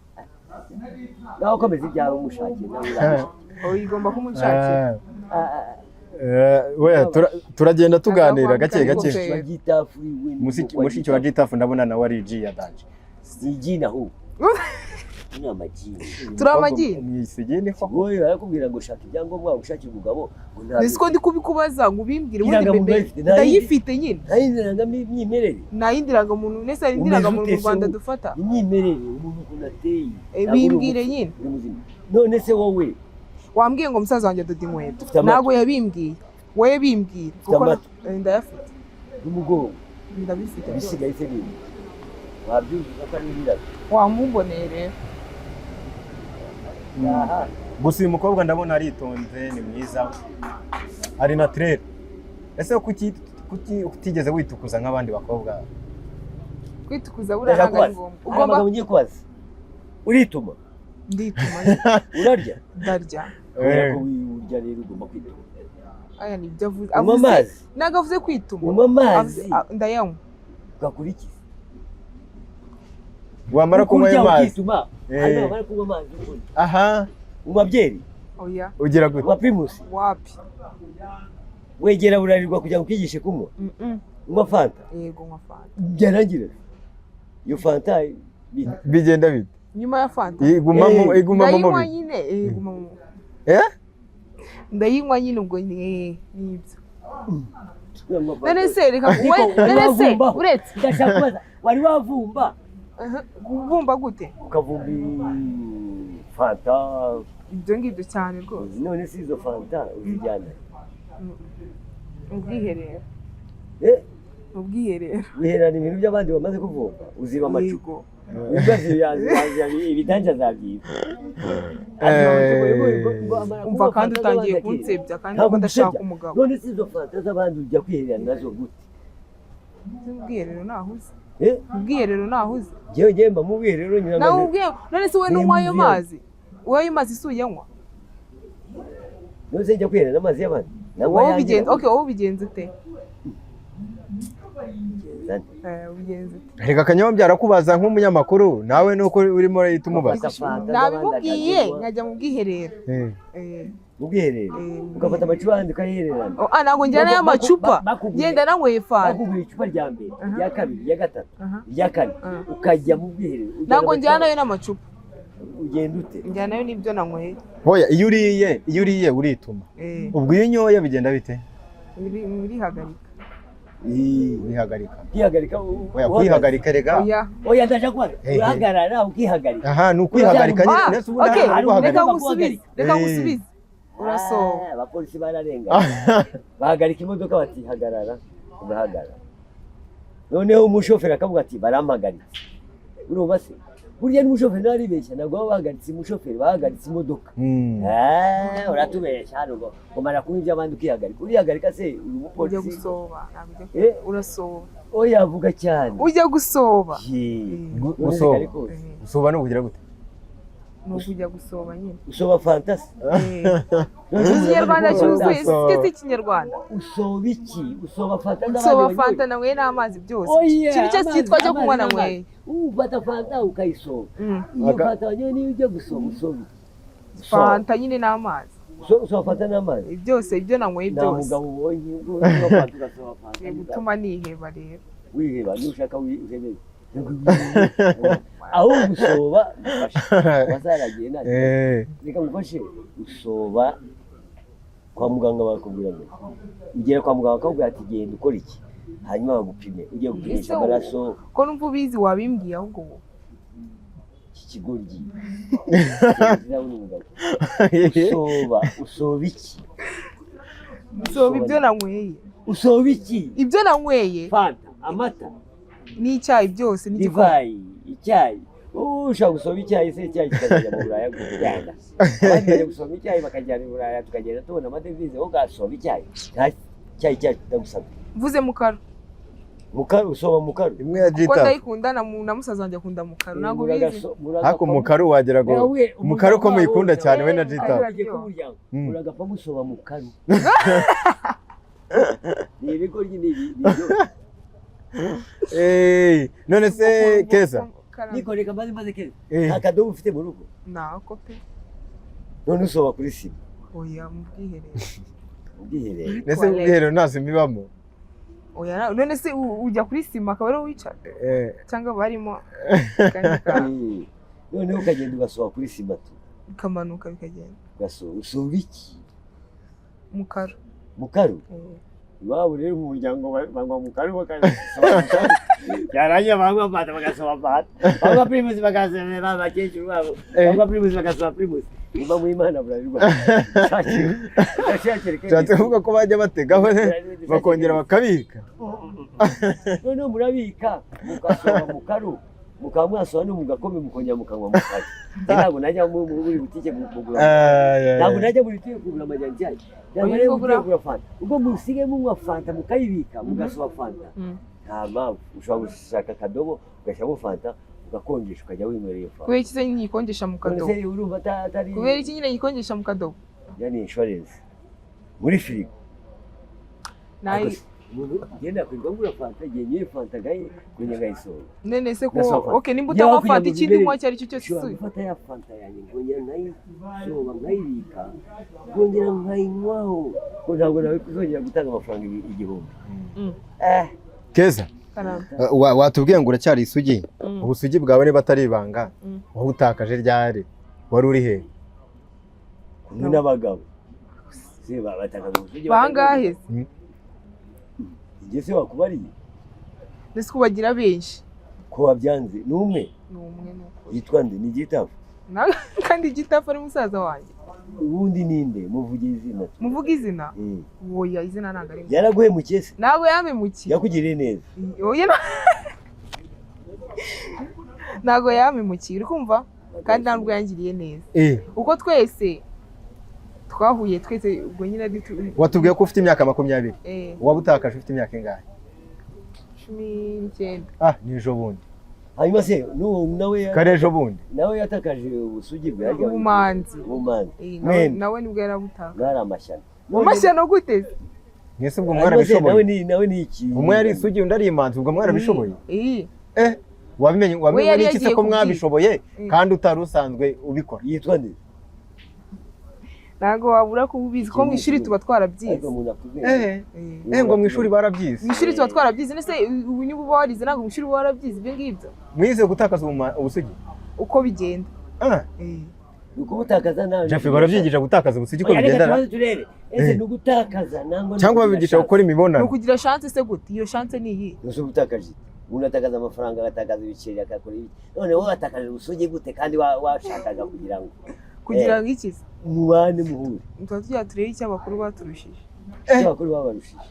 Nawe ukomeza ibyawe umushakire nawe uramushakira. Oya igomba kumunshakira. Turagenda tuganira gake gake. Mushiki wa Gitafu ndabona nawe ari G ya danje. Ni G naho. Ni amagi. Turi amagi. Mwisigi ni ho. Wowe barakubwira ngo shaka ibyangombwa ushakira umugabo ngo nta. Nzi ko ndi kubikubaza ngo ubimbwire ubundi bebe ndayifite nyine. Nta yindi rangamimyimerere. Nta yindi rangamuntu nese hari indi rangamuntu mu Rwanda dufata. Imyimerere umuntu ukuntu ateye. Bimbwire nyine. None se wowe wambwiye ngo musaza wanjye adoda inkweto. Ntabwo yabimbwiye. Wowe bimbwire. Kuko ndayafite. N'umugongo. Ndabifite. Bisigaye se bindi. Wabyuzuza ko ari ibirabyo. Wamumboneye rero. Gusa uyu mukobwa ndabona aritonze ni mwiza. Ari naturel. Ese kuki utigeze witukuza nk'abandi bakobwa? Kwitukuza buriya ntabwo ari ngombwa. Ugomba ngiye kubaza. Urituma? Ndituma. Urarya? Ndarya. Kubera ko urya rero ugomba kwituma. Aya ni ibyo avuze. Unywa amazi? Ntabwo avuze kwituma. Unywa amazi? Ndayanywa. Ugakora iki? Wamara kunywa ayo mazi. Wamara kunywa amazi. Aha. Unywa byeri? Oya. Ugira gute? Unywa Primus? Wapi. Wegera burarirwa kugira ngo ukigishe kunywa? Unywa fanta? Yego, nywa fanta. Byarangira iyo fanta Bigenda bite? Nyuma ya fanta Igumamo, igumamo ndayinywa mu nyine, iguma mu Eh? Ndayinywa nyine, ubwo ni nibyo. Unywa fanta. None se reka Ariko we, wari none se wavumbaho? uretse Ndashaka kubaza, wari wavumba? Aha, kuvumba gute? Ukavumba fanta. Ibyo ngibyo cyane rwose. None se izo fanta uzijyana? Mu bwiherero. Eh? Mu bwiherero. Wiherana ibintu by'abandi bamaze kuvumba, uziba amacupa? Yego. Ibibazo ibidanja zabyiba. Umva, kandi utangiye kunsebya kandi Ntabwo ko ndashaka ngusebya. umugabo. None se izo fanta z'abandi ujya kwihererana nazo gute? Mu bwiherero nahuze. Eh? Mu bwiherero nahuze. Njyewe njyewe mba mu bwiherero nyina. Nawe ubwiye, none se wowe nunywa ayo Niba mazi, wowe ayo mazi si uyanywa? None se njya kwihererana amazi y'abandi? Nangwa Wowe ayanjye ubigenza nangwa- okay, wowe ubigenza ute? Ngenza nte? Ubigenza ute? Reka Kanyombya arakubaza nk'umunyamakuru, nawe nuko urimo urahita umubaza. Ufata fanta z'abandi Nabimubwiye akazinywa. nkajya mu bwiherero. Eh. Mu bwiherero ugafata amacupa y'abandi ukayihererana? Oh, ah, ntabwo njyana y'amacupa, ngenda nanyweye fanta. Bakugura icupa rya mbere, irya kabiri, irya gatatu, irya kane, ukajya mu bwiherero ujyana Ntabwo amacupa. njyanayo n'amacupa. Ugenda ute? Njyanayo n'ibyo nanyweye. Hoya, iyo uriye urituma. Ubwo iyo unyoye bigenda bite? Urihagarika. Urihagarika. Ukihagarika. Oya, kwihagarika rega. Oya. Oya, ndaje kubaza. Eh, eh. Urahagarara ukihagarika? Aha, ni ukwihagarika nyine. Ah, Nese ubundi okay, hari reka guhagarika. ngusubize, reka ngusubize. Urasohoka. Ah, abapolisi bararenga bahagarika imodoka bati hagarara, ugahagarara. Noneho umushoferi akavuga ati barampagaritse. Urumva se burya n'umushoferi nawe aribeshya, ntabwo baba bahagaritse umushoferi, bahagaritse imodoka. Ah, uratubeshya hano ngo umara kunywa iby'abandi ukihagarika. Urihagarika se uri Ujya umupolisi? gusoba, ntabwo ujya Eh? urasoba. Oya, avuga cyane. Ujya gusoba. Ye. Gusoba. None se kare kose. Gusoba ni ukugira gute? Ni ukujya gusoba nyine. Usoba fantasi. Eh. Ikinyarwanda cyuzuye. Gusoba. Si ikinyarwanda. Usoba iki? Usoba fanta z'abandi Nsoba wanyoye? fanta nanyweye n'amazi byose. Oya, Ikintu cyose amazi, cyitwa cyo kunywa amazi, nanyweye. amazi. Ufata fanta ukayisoba. Iyo fanta wanyoye niyo ujya gusoba, usoba iki? Usoba. Fanta nyine n'amazi. Usoba fanta n'amazi? Byose ibyo nanyweye Nta byose. mugabo ubonye ubwo unywa fanta ugasoba fanta. Ni gutuma niheba rero. Wiheba nushaka uhebeye. Aho gusoba gufasha wasaragiye nta. Reka ngufashe. Usoba kwa muganga bakubwira ngo ugera kwa muganga bakakubwira ati genda ukora iki, hanyuma bagupime, ugiye gupimisha Ese amaraso. Ko numva ubizi, wabimbwiye ahubwo wowe. Iki kigoryi kizabona umugabo. Usoba, usoba iki? Nsoba ibyo nanyweye. Usoba iki? Ibyo nanyweye. Fanta, amata, N'icyayi byose n'igikoma. divayi, icyayi. Ushobora gusoma icyayi se, icyayi kikazajya mu Buraya kujyana? Abandi bajya gusoma icyayi bakajyana i Buraya, tukagenda tubona amadevize. Wowe ugasoma icyayi? Nta cyayi cyacu ndagusabye. Mvuze mukaru. Mukaru, usoma mukaru? Imwe ya Kuko Gita. ndayikunda na musaza wanjye akunda mukaru, ntabwo ubizi. Ariko mukaru wagira ngo mukaru ko muyikunda cyane we na Gita. Uragapfa gusoma mukaru, ni ibigoryi, ni ibyo. Eh, none se Keza? Nikoreka maze maze Keza. Eh. Nta kadobo ufite mu rugo? Nako pe. None usoba kuri sima? Oya, mu bwiherero. Ubwiherero. Nese ubwiherero nta sima ibamo? Oya, none se ujya kuri sima akaba ariho wicara? Cyangwa barimo akandi kantu. Noneho ukagenda ugasoba kuri sima tu? Bikamanuka bikagenda. Ugasoba, usoba iki? Mukaru. Mukaru? Iwabo rero mu muryango banywa mukaru, bakasoba mukaru, byarangira banywa fanta bagasoba fanta, banywa Primus bagasoba, abakecuru babo banywa Primus bagasoba Primus. Nimba mu Imana burarirwa. Ushatse kuvuga ko bajya bategaho bakongera bakabika? Noneho murabika mugasoba mukaru, mukaba mwasoba no mugakombe, mukongera mukanywa mukaru. Njye ntabwo najya muri butike kugura, ntabwo najya muri butike kugura amajyani cyayi, ntabwo najya muri butike kugura fanta. Ubwo musigaye munywa fanta mukayibika mugasoba fanta, nta mpamvu. Ushobora gushaka akadobo ugashyiramo fanta ugakonjesha, ukajya winywera iyo fanta. Kubera iki se nyikonjesha mu None kadobo? se urumva atari Kubera iki nyine nyikonjesha mu kadobo? Ya ni insurance muri firigo. Nayi. Ariko se, umuntu ugenda kwirirwa ngura fanta igihe nyoye fanta ngayi kongera ngayisohora. None se ko Ndasoba fanta. okay, nimba Yewe, utanywa kugira fanta, ngo ikindi bibere- unywa icyo ari cyo cyose Ushobora si gufata ya fanta yanjye nkongera nkayisoba nkayibika, nkongera nkayinywaho, ko ntabwo nawe kuzongera gutanga amafaranga 1000. Eh. Keza, Karame. watubwiye ngo uracyari isugi. Mm. Ubusugi bwawe niba atari ibanga, Mm. wabutakaje ryari? Wari uri he? Kumwe n'abagabo se batakaza ubusugi? Bangahe se? Igihe se wakubariye? Ndetse ko bagira benshi. Ko wabyanze, ni umwe? Ni umwe, ni ukuri. Yitwa nde? Ni Igitafu? Kandi Igitafu ari musaza wanjye. Ubundi ninde? Muvuge izina. Muvuge izina? Mm. Oya, izina ntabwo ari ngombwa. Yaraguhemukiye se? Ntabwo yampemukiye. Yakugiriye neza? Oya, ntabwo yampemukiye, uri kumva, kandi ntabwo yangiriye neza. Uko twese twahuye, twese ubwo nyine ari Watubwiye ko ufite imyaka 20. Eh. Wabutakaje ufite imyaka ingahe? 19. Ah, ni ejo bundi. Hanyuma se n'uwo nawe Kare ejo bundi. Nawe yatakaje ubusugi bwe harya? Ubumanzi. Ubumanzi. Eh, nawe Mwembi. nawe nibwo yarabutaka. Mwari amashyano. Amashyano gute se? Mwese ubwo Hanyuma se nawe mwarabishoboye? ni nawe ni iki? Umwe yari isugi, undi ari imanzi, ubwo mwarabishoboye? Eh. Eh, wabimenye We wabimenye yari n'iki se yagiye ko kubyiga. mwabishoboye Mm. kandi utari usanzwe ubikora? Yitwa nde? Ntabwo wabura kuba ubizi ko mu ishuri tuba twarabyize. Ariko umuntu afite Eh, Eh. eh, ngo mu ishuri barabyize? Mu ishuri tuba twarabyize. Nese ubu niba uba warize, ntabwo mu ishuri uba warabyize ibyo ngibyo? Mwize gutakaza ubusugi? Uko bigenda. Ah. Eh. Ni ukubutakaza nawe. Jaffe, barabyigisha gutakaza ubusugi ko Oya, reka bigendana? tubanze turebe ese Eh. ni ugutakaza nangwa ni Cyangwa ukugira babigisha chance? gukora Ni imibonano? ukugira chance se gute? Iyo chance ni iyi? Ese ubutakaje iki? Umuntu atakaza amafaranga, agatakaza ibiceri, agakora ibiki, none wowe watakaje ubusugi gute kandi washakaga kugira ngo Kugira ngo iki se? Mubane, muhure. Tuba tugira turebe icyo abakuru baturushije. Icyo abakuru babarushije.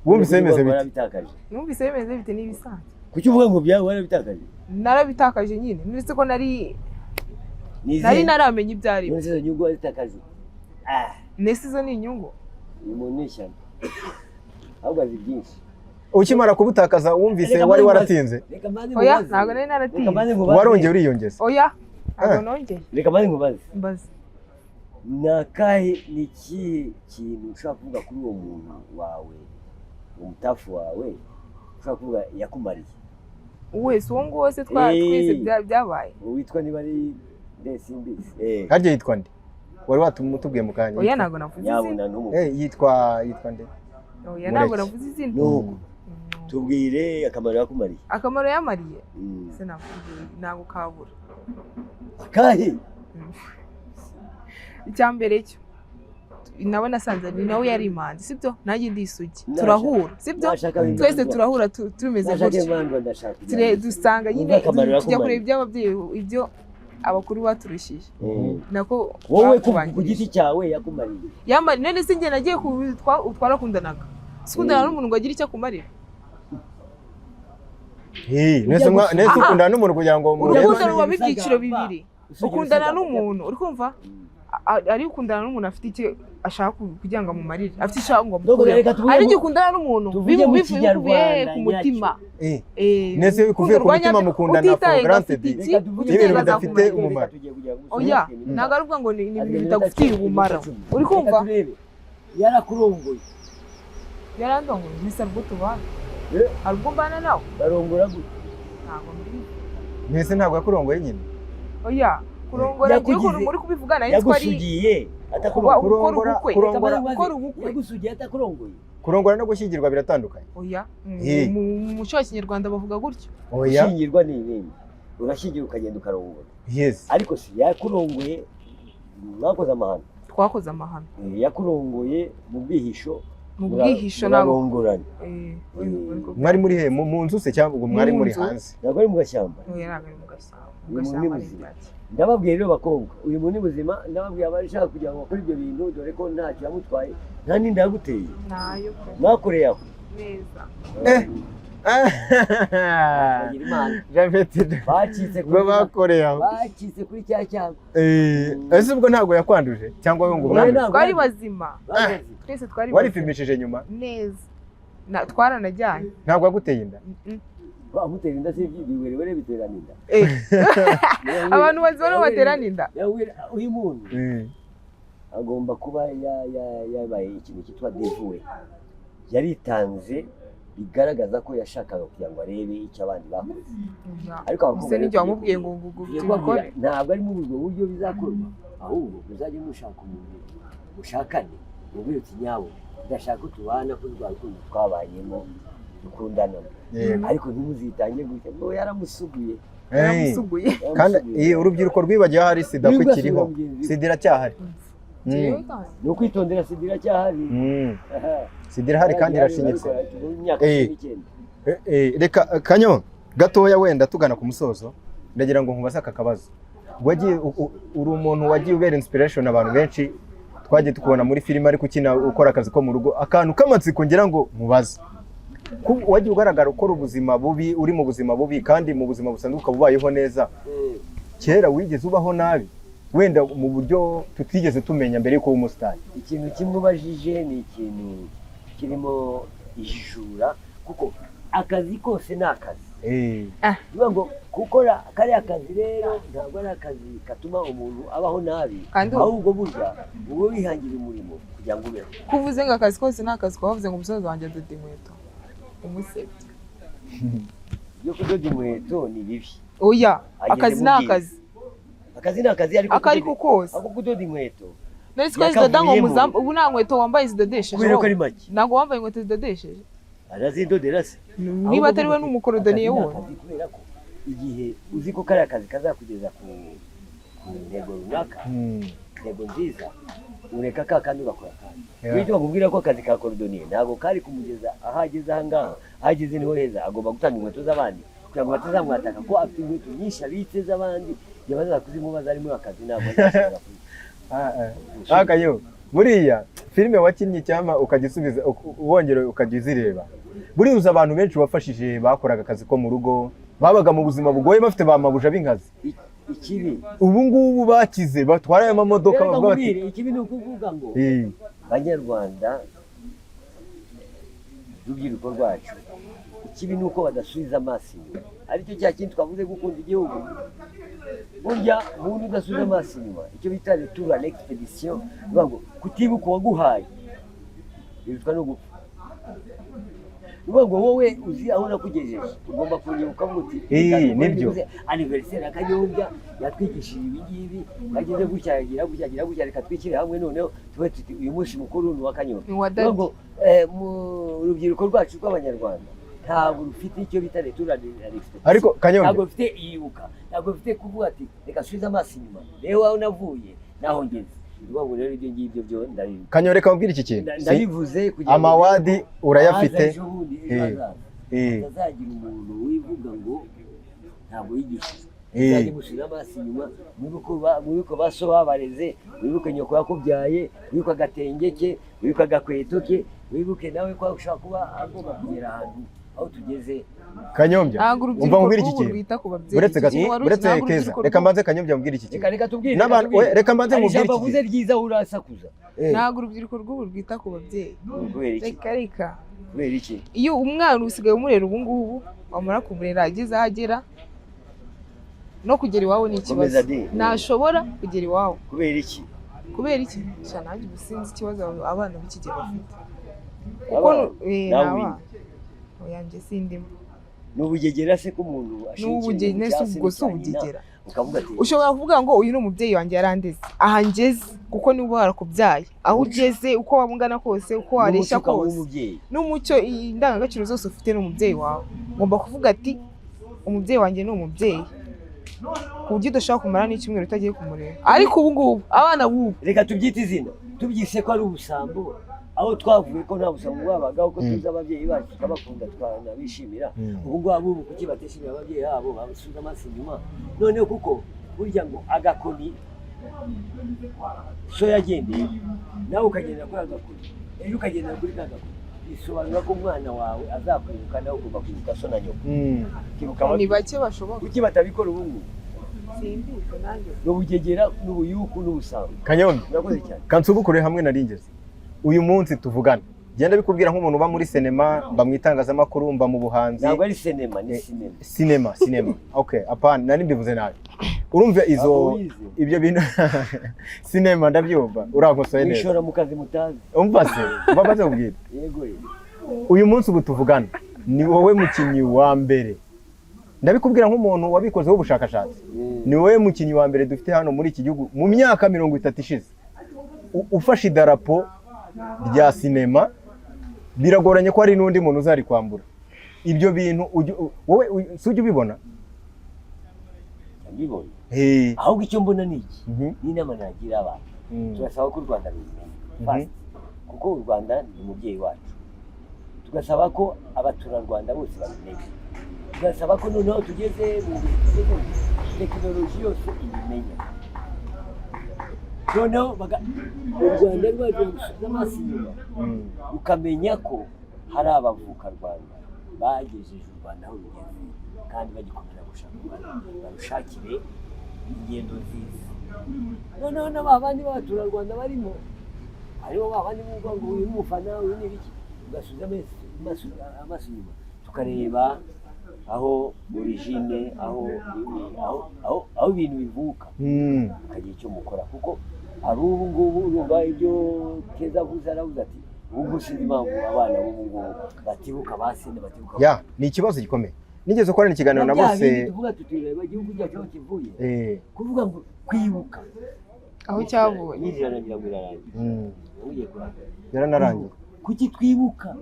Wumvise bimeze bite? Warabitakaje. Numvise bimeze bite? N'ibisanzwe. Kuki uvuga ngo byawe warabitakaje? Narabitakaje nyine, ndetse ko nari Ni izihe? nari naramenya ibyo ari byo. None se izo nyungu wazitakaje? Ah. Nese izo ni inyungu? Uyu muntu ni ishyano, ahubwo azi byinshi. Ukimara kubutakaza wumvise Reka wari mbanze waratinze? nkubaze. Reka mbanze Oya, nkubaze. ntabwo nari Reka naratinze. mbanze nkubaze. Warongeye uriyongeza? Oya, ntabwo Eh. nongeye. Reka mbanze nkubaze. Mbaze. Ni akahe, ni ikihe kintu ushobora kuvuga kuri uwo muntu wawe, umutafu wawe, ushobora kuvuga yakumariye? Wese uwo nguwo se twese Eh. byabaye. Uwo witwa niba ari ndesimbizi. Harya yitwa nde? Wari watumutubwiye mu kanya. Oya, ntabwo navuze izina. Nyabuna ntumu. Eh, yitwa nde? Oya, ntabwo Mureke. navuze izina. Nuko Mm. tubwire akamaro yakumariye. Akamaro yamariye? Mm. Se nakubwiye, ntabwo kabura. Akahe? Icya mbere cyo, nawe nasanze ni nawe yari imanzi, sibyo? Nanjye ndi isugi. Nasha- Turahura, sibyo? Nashaka Twese turahura, tumeze nashaka gutyo. imandwa, ndashaka. Dusanga nyine Wumve akamaro tujya kureba yakumariye. iby'ababyeyi, ibyo abakuru baturushije. Nako Wowe ku batubanjirije. giti cyawe yakumariye? Yamari none se njye nagiye ku twarakundanaka, sikundana n'umuntu ngo agire icyo akumarira. Eh, nese nese Aha. ukundana n'umuntu kugira ngo Urukundo murebe? rubamo ibyiciro bibiri. Usugira Ukundana usagamba. n'umuntu, uri kumva, ari ukundana n'umuntu afite icyo ashaka kugira ngo amumarire, afite icyo ashaka ngo Nubwo amukureho. reka tuvuge Ari igihe ukundana n'umuntu tuvuge mu bikubiye Kinyarwanda ku mutima. Eh, Eh, Nese iyo bikuvuye urukundo ku rwa mutima nyabyo, mukundana for utitaye ngo granted. afite iki, Reka tuvuge utitaye Ibintu ngo bidafite azakumarira. umumaro. Oya, ntabwo ari ukuvuga ngo ni ibintu bitagufitiye ubumara, uri kumva? Yarakurongoye? Yarandongoye mbese? Hari ubwo tubana. Eh. Hari ubwo mbana nawe. Barongora gute? Ntabwo mbizi. Mwese ntabwo yakurongoye nyine? Oya, kurongora ngiye ukuntu muri kubivuga nari nzi ko ari Yagusugiye kuba atakurongoye? gukora Kurongora- ubukwe. Gukora ubukwe. Yagusugiye atakurongoye? Kurongora no gushyingirwa biratandukanye. Oya, Eh. mu muco wa kinyarwanda bavuga gutyo. Oya. Gushyingirwa ni ibindi, urashyingira ukagenda ukarongora. Yes. Ariko si yakurongoye, mwakoze amahano? Twakoze amahano. Eh, yakurongoye mu bwihisho. Mu bwihisho ntabwo. Murarongorana. Eh, Mwari muri he? Mu nzu se cyangwa ubwo mwari Mu muri nzu. hanze? Ntabwo ari mu gashyamba. Oya, ntabwo ari mu gashyamba. Mu Uyu muntu gashyamba ni ni muzima. ibyatsi. Ndababwiye rero bakobwa, uyu muntu ni muzima. Ndababwiye abashaka kugira ngo bakore ibyo bintu, dore ko ntacyo yamutwaye, nta n'inda yaguteye. Ntayo pe. Mwakoreye aho. Neza. Eh. Bagira Imana. Japhet, Bacitse ubwo kuri bakoreye aho. Bacitse kuri cya cyago. Eh, ese ubwo ntabwo yakwanduje cyangwa we ngo Oya, umwanduze? ntabwo. Twari bazima. Bakoze. Twese twari bazima. Waripimishije nyuma? Neza. Twaranajyanye. Ntabwo yaguteye inda? Mm. Bamutera inda se? Ibiwerewere biterana inda? Eh. Abantu bazima nibo baterana inda. Uyu muntu Eh. agomba kuba yabaye ikintu cyitwa dévoué, yaritanze, bigaragaza ko yashakaga kugira ngo arebe icyo abandi bakoze. Ariko abakobwa Ese rero nijye wamubwiye ngo tugiye kubabwira, tubikore? ntabwo ari muri ubwo buryo bizakorwa, ahubwo muzajye mushaka umuntu mushakane, mubwire uti: "Nyawe, ndashaka ko tubana kuri rwa rukundo twabanyemo." Dukundanamo. Ariko ntimuzitange gutya ngo yaramusuguye. Yaramusuguye. Kandi Yaramusuguye. Urubyiruko rwibagiwe ahari sida ko Rwibasiwe ikiriho. mugenzi we. Sida iracyahari. Jewe kandi. Ni ukwitondera, sida iracyahari. Aha. Sida irahari kandi irashinyitse. Mu myaka 19. Reka Kanyo gatoya, wenda tugana ku musozo, ndagira ngo nkubaze aka kabazo. Wagiye uri umuntu wagiye ubera inspiration abantu benshi, twagiye tukubona muri filime ariko ukina ukora akazi ko mu rugo. Akantu k'amatsiko ngira ngo nkubaze: wagiye ugaragara ukora ubuzima bubi, uri mu buzima bubi, kandi mu buzima busanzwe ukaba ubayeho neza. Kera wigeze ubaho nabi, wenda mu buryo tutigeze tumenya, mbere y'uko uba umusitari? Ikintu kimwe ubajije ni ikintu kirimo ijura, kuko akazi kose ni akazi. Bivuga ngo gukora kariya kazi rero ntabwo ari akazi katuma umuntu abaho nabi, Kandi ahubwo burya uba wihangira umurimo kugira ngo ubeho. Ko uvuze ngo akazi kose ni akazi, wavuze ngo umusozi wanjye adoda inkweto, umusebye. Ibyo kudoda inkweto ni bibi. Oya. Ageze Akazi mu ni bwiza. akazi. Akazi ni akazi, ariko Ako ariko kose. Ako kudoda inkweto None siko zidoda ngo yakavuyemo. muzamu ubu nta nkweto wambaye zidodesheje? Kubera ko Wowe? ari make. Ntabwo wambaye inkweto zidodesheje. Arazidodera se? Niba atari we n'umukorodoniye Akazi ni wundi. akazi, kubera ko igihe uzi ko kariya kazi kazakugeza ku ntego runaka, intego nziza, ureka ka kandi ugakora akandi. Bityo bakubwira ko akazi ka cordonnier ntabwo kari kumugeza aho ageze aha ngaha. Aho ageze niho heza. Agomba gutanga inkweto z'abandi kugira ngo batazamwataka ko afite inkweto nyinshi abitse z'abandi. Igihe bazaza kuzimubaza ari muri akazi, ntabwo azashobora Akayo buriya filime wakinnye, icyama ukajya usubiza wongera ukajya uzireba. Buriya uzi abantu benshi wafashije bakoraga akazi ko mu rugo, babaga mu buzima bugoye, bafite ba mabuja b'inkazi? Ikibi Ubu ngubu bakize, batwara aya mamodoka, Reka bavuga bati nkubwire, ikibi ni ukuvuga ngo banyarwanda, rubyiruko rwacu, ikibi ni uko badasubiza amaso inyuma, aricyo cya kintu twavuze, gukunda igihugu. Burya umuntu udasubiza amaso inyuma, icyo bita retour à l'expédition, bivuga ngo kutibuka uwaguhaye birutwa no gupfa. Bivuga ngo wowe uzi aho nakugejeje, ugomba kunyibuka ukavuga uti Eh, "Reka dukore nibyo. byibuze anniversaire ya Kanyombya, yatwigishije ibi ngibi, yagize gutya, yagira gutya, yagira gutya, reka twishyire hamwe noneho tube tuti uyu munsi mukuru ni uwa Kanyombya." Ni uwa Bivuga daddy. ngo mu rubyiruko rwacu rw'abanyarwanda ntabwo rufite icyo bita retour à l'expédition. Ariko Kanyombya, Ntabwo rufite iyibuka, ntabwo rufite kuvuga ati reka nsubize amaso inyuma rero aho navuye naho ngeze. Ni ukuvuga ngo rero ibyo ngibyo byo Kanyo, reka nkubwire iki kintu. Ndabivuze kugira ngo Amawadi urayafite. ahaza ejo bundi, ejo hazaza hatazagira umuntu wivuga ngo ntabwo yigishijwe. Muzajye musubiza amaso inyuma, mwibuke ba so babareze, wibuke nyoko yakubyaye, wibuke agatenge ke, wibuke agakweto ke, wibuke nawe ko ushobora kuba agomba kugera ahantu aho tugeze. Kanyombya, Ntabwo umva urubyiruko nkubwire iki rw'ubu kintu. rwita ku babyeyi. Uretse gato, Ikintu wari uzi, uretse ntabwo Keza, urubyiruko reka rw'ubu- mbanze Kanyombya mbwire iki kintu. Reka, reka tubwire. N'abantu- Reka tubwire. we, reka mbanze Hari nkubwire ijambo iki avuze ryiza, urasakuza. Ntabwo urubyiruko rw'ubu rwita ku babyeyi. Kubera iki? Reka, reka. Kubera iki? Iyo umwana usigaye umurera ubu ngubu, wamara kumurera ageze aho agera, no kugera iwabo ni ikibazo. Komeza di. Ntashobora kugera iwabo. Kubera iki? Kubera iki? Sha, nanjye ubu sinzi ikibazo abana b'iki gihe bafite, kuko Abana? ni Nawe abana. Oya, njye sindimo. Ni ubugegera se ko umuntu Ni ashinga ubugeni ikintu se? cya se Ubwo si n'icya nyina, ubugegera. ukavuga ati Ushobora kuvuga ngo uyu ni umubyeyi wanjye, yarandeze aha ngeze, kuko niba warakubyaye aho ugeze, uko waba ungana kose, uko wareshya n'umuco ukaba kose, uw'umubyeyi. N'umuco, indangagaciro zose ufite ni umubyeyi wawe. Ugomba kuvuga ati umubyeyi wanjye ni umubyeyi, ku buryo udashobora kumara n'icyumweru utagiye kumureba. Ariko ubu ngubu abana b'ubu Reka tubyite izina, tubyise ko ari ubusambo. Aho twavuye ko nta busambo bwabagaho, ko tuzi ababyeyi bacu, tukabakunda, tukanabishimira. Ubu ngubu abubu kuki batishimira ababyeyi babo, basubiza amaso inyuma noneho? Kuko burya ngo agakoni so yagendeye, nawe ukagendera kuri agakoni, ejo ukagendera kuri ka gakoni, bisobanura ko umwana wawe azakwibuka, nawe ugomba kwibuka so na nyoko. Ukibuka Ni ababyeyi. bake bashoboka. Kuki batabikora ubu ngubu? Simbizi nanjye. Ni ubugegera n'ubuyuku n'ubusambo. Kanyombya, Murakoze cyane. kansubukure hamwe naringeze uyu munsi tuvugana, genda bikubwira nk'umuntu uba muri sinema, mba mu itangazamakuru, mba mu buhanzi. Ntabwo ari sinema, ni sinema. Sinema, sinema, okay, apana, nari mbivuze nabi. Urumva izo Ntabwo wize. Ibyo bintu sinema, ndabyumva, urankosoye neza. Wishora mu kazi mutazi. Umva se, umva maze kubwira. Yego ye. Uyu munsi ubu tuvugana ni wowe mukinnyi wa mbere, ndabikubwira nk'umuntu wabikozeho ubushakashatsi, ni wowe mukinnyi wa mbere dufite hano muri iki gihugu mu myaka 30 ishize ufashe idarapo rya sinema. Biragoranye ko hari n'undi muntu uzarikwambura. Ibyo bintu wowe si ujya ubibona? Ndabibona. Hey. Ahubwo icyo mbona ni iki, n'inama nagira abantu, turasaba ko u Rwanda rubimenya first, kuko u Rwanda ni umubyeyi wacu. Tugasaba ko abaturarwanda bose babimenya, tugasaba ko noneho tugeze mu bihe tugezemo, tekinoloji yose ibimenya, noneho u Rwanda rwacu rusubiza amaso inyuma, rukamenya ko hari abavukarwanda bagejeje u Rwanda aho rugeze, kandi bagikomeza gushaka u Rwanda, barushakire ingendo nziza. Noneho na ba bandi b'abaturarwanda barimo, hariho ba bandi bumva ngo uyu ni umufana, uyu ni ibiki, ugasubiza amaso inyuma, tukareba aho origine, aho ibintu bivuka, mukagira icyo mukora. Kuko ab'ubu ngubu, urumva ibyo Keza avuze, aravuze ati ubu ngubu sinzi impamvu abana b'ubu ngubu batibuka ba sene, batibuka. Ya, ni ikibazo gikomeye. Nigeze gukorana ikiganiro na bya bose. Bindi tuvuga tutireba igihugu cyacu aho kivuye, kuvuga ngo kwibuka aho cyavuye. N'ijana ngira ngo irarangira, ugiye kurangira. Yaranarangiye. Kuki twibuka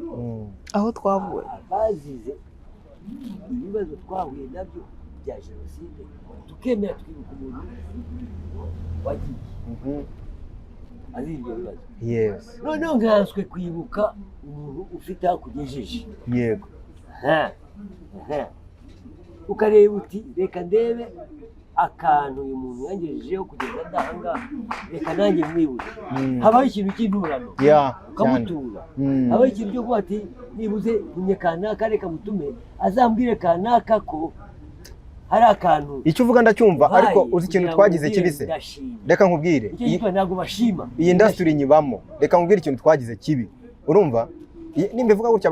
aho twavuye? Bazize ibibazo twahuye nabyo bya jenoside, tukemera tukibuka umuntu wagiye azira ibyo bibazo, noneho nkanswe kwibuka umuntu ufite aho akugejeje. Ha, ha. Ukareba uti reka ndebe akantu uyu muntu yangejejeho kugeza ndahangaha, reka nanjye mwibuze. Habaho ikintu cy'inturano, Ya, cyane. ukamutura. Habaho ikintu cyo kuvuga ati nibuze ntumye kanaka, reka mutume azambwire kanaka ko hari akantu Icyo uvuga ndacyumva, uhaye ariko uzi ikintu kugira ngo twagize mubwire kibi se? ndashima. Reka nkubwire. Icyo gituma ntabwo bashima. Iyi industry nyibamo. Reka nkubwire ikintu twagize kibi. Urumva, nimba ivuga gutya,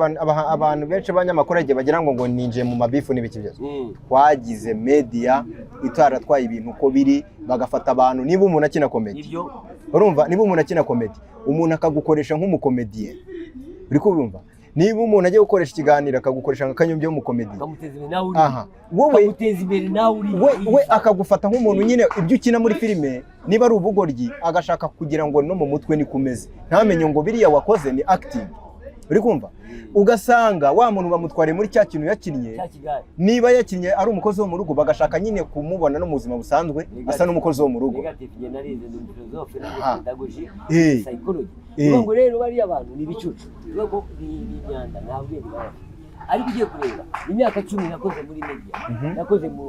abantu benshi b'abanyamakuru igihe bagira ngo ninjiye mu mabifu n'ibiki byose. Twagize media itaratwaye ibintu uko biri, bagafata abantu, niba umuntu akina comedy, Nibyo. urumva, niba umuntu akina comedy, umuntu akagukoresha nk'umukomediye, uri kubumva? Niba umuntu agiye gukoresha ikiganiro akagukoresha nka Kanyombya w'umukomediye, ukamuteza imbere nawe uri, aha wowe ukamuteza imbere nawe uri, we akagufata nk'umuntu nyine, ibyo ukina muri filime niba ari ubugoryi, agashaka kugira ngo no mu mutwe niko umeze, ntamenye ngo biriya wakoze ni acting. Uri kumva? Ugasanga wa muntu bamutwariye muri cya kintu yakinnye. Cya kigali. Niba yakinnye ari umukozi wo mu rugo, bagashaka nyine kumubona no mu buzima busanzwe asa n'umukozi wo mu rugo. Negative. Njye narize, ndi umufilozofe, nize pedagogy, psychology. Eh. Ngo rero bariya bantu ni ibicucu, bivuga ko ni imyanda, nta bwenge baba bafite. Ariko ugiye kureba imyaka 10 nakoze muri media, nakoze mu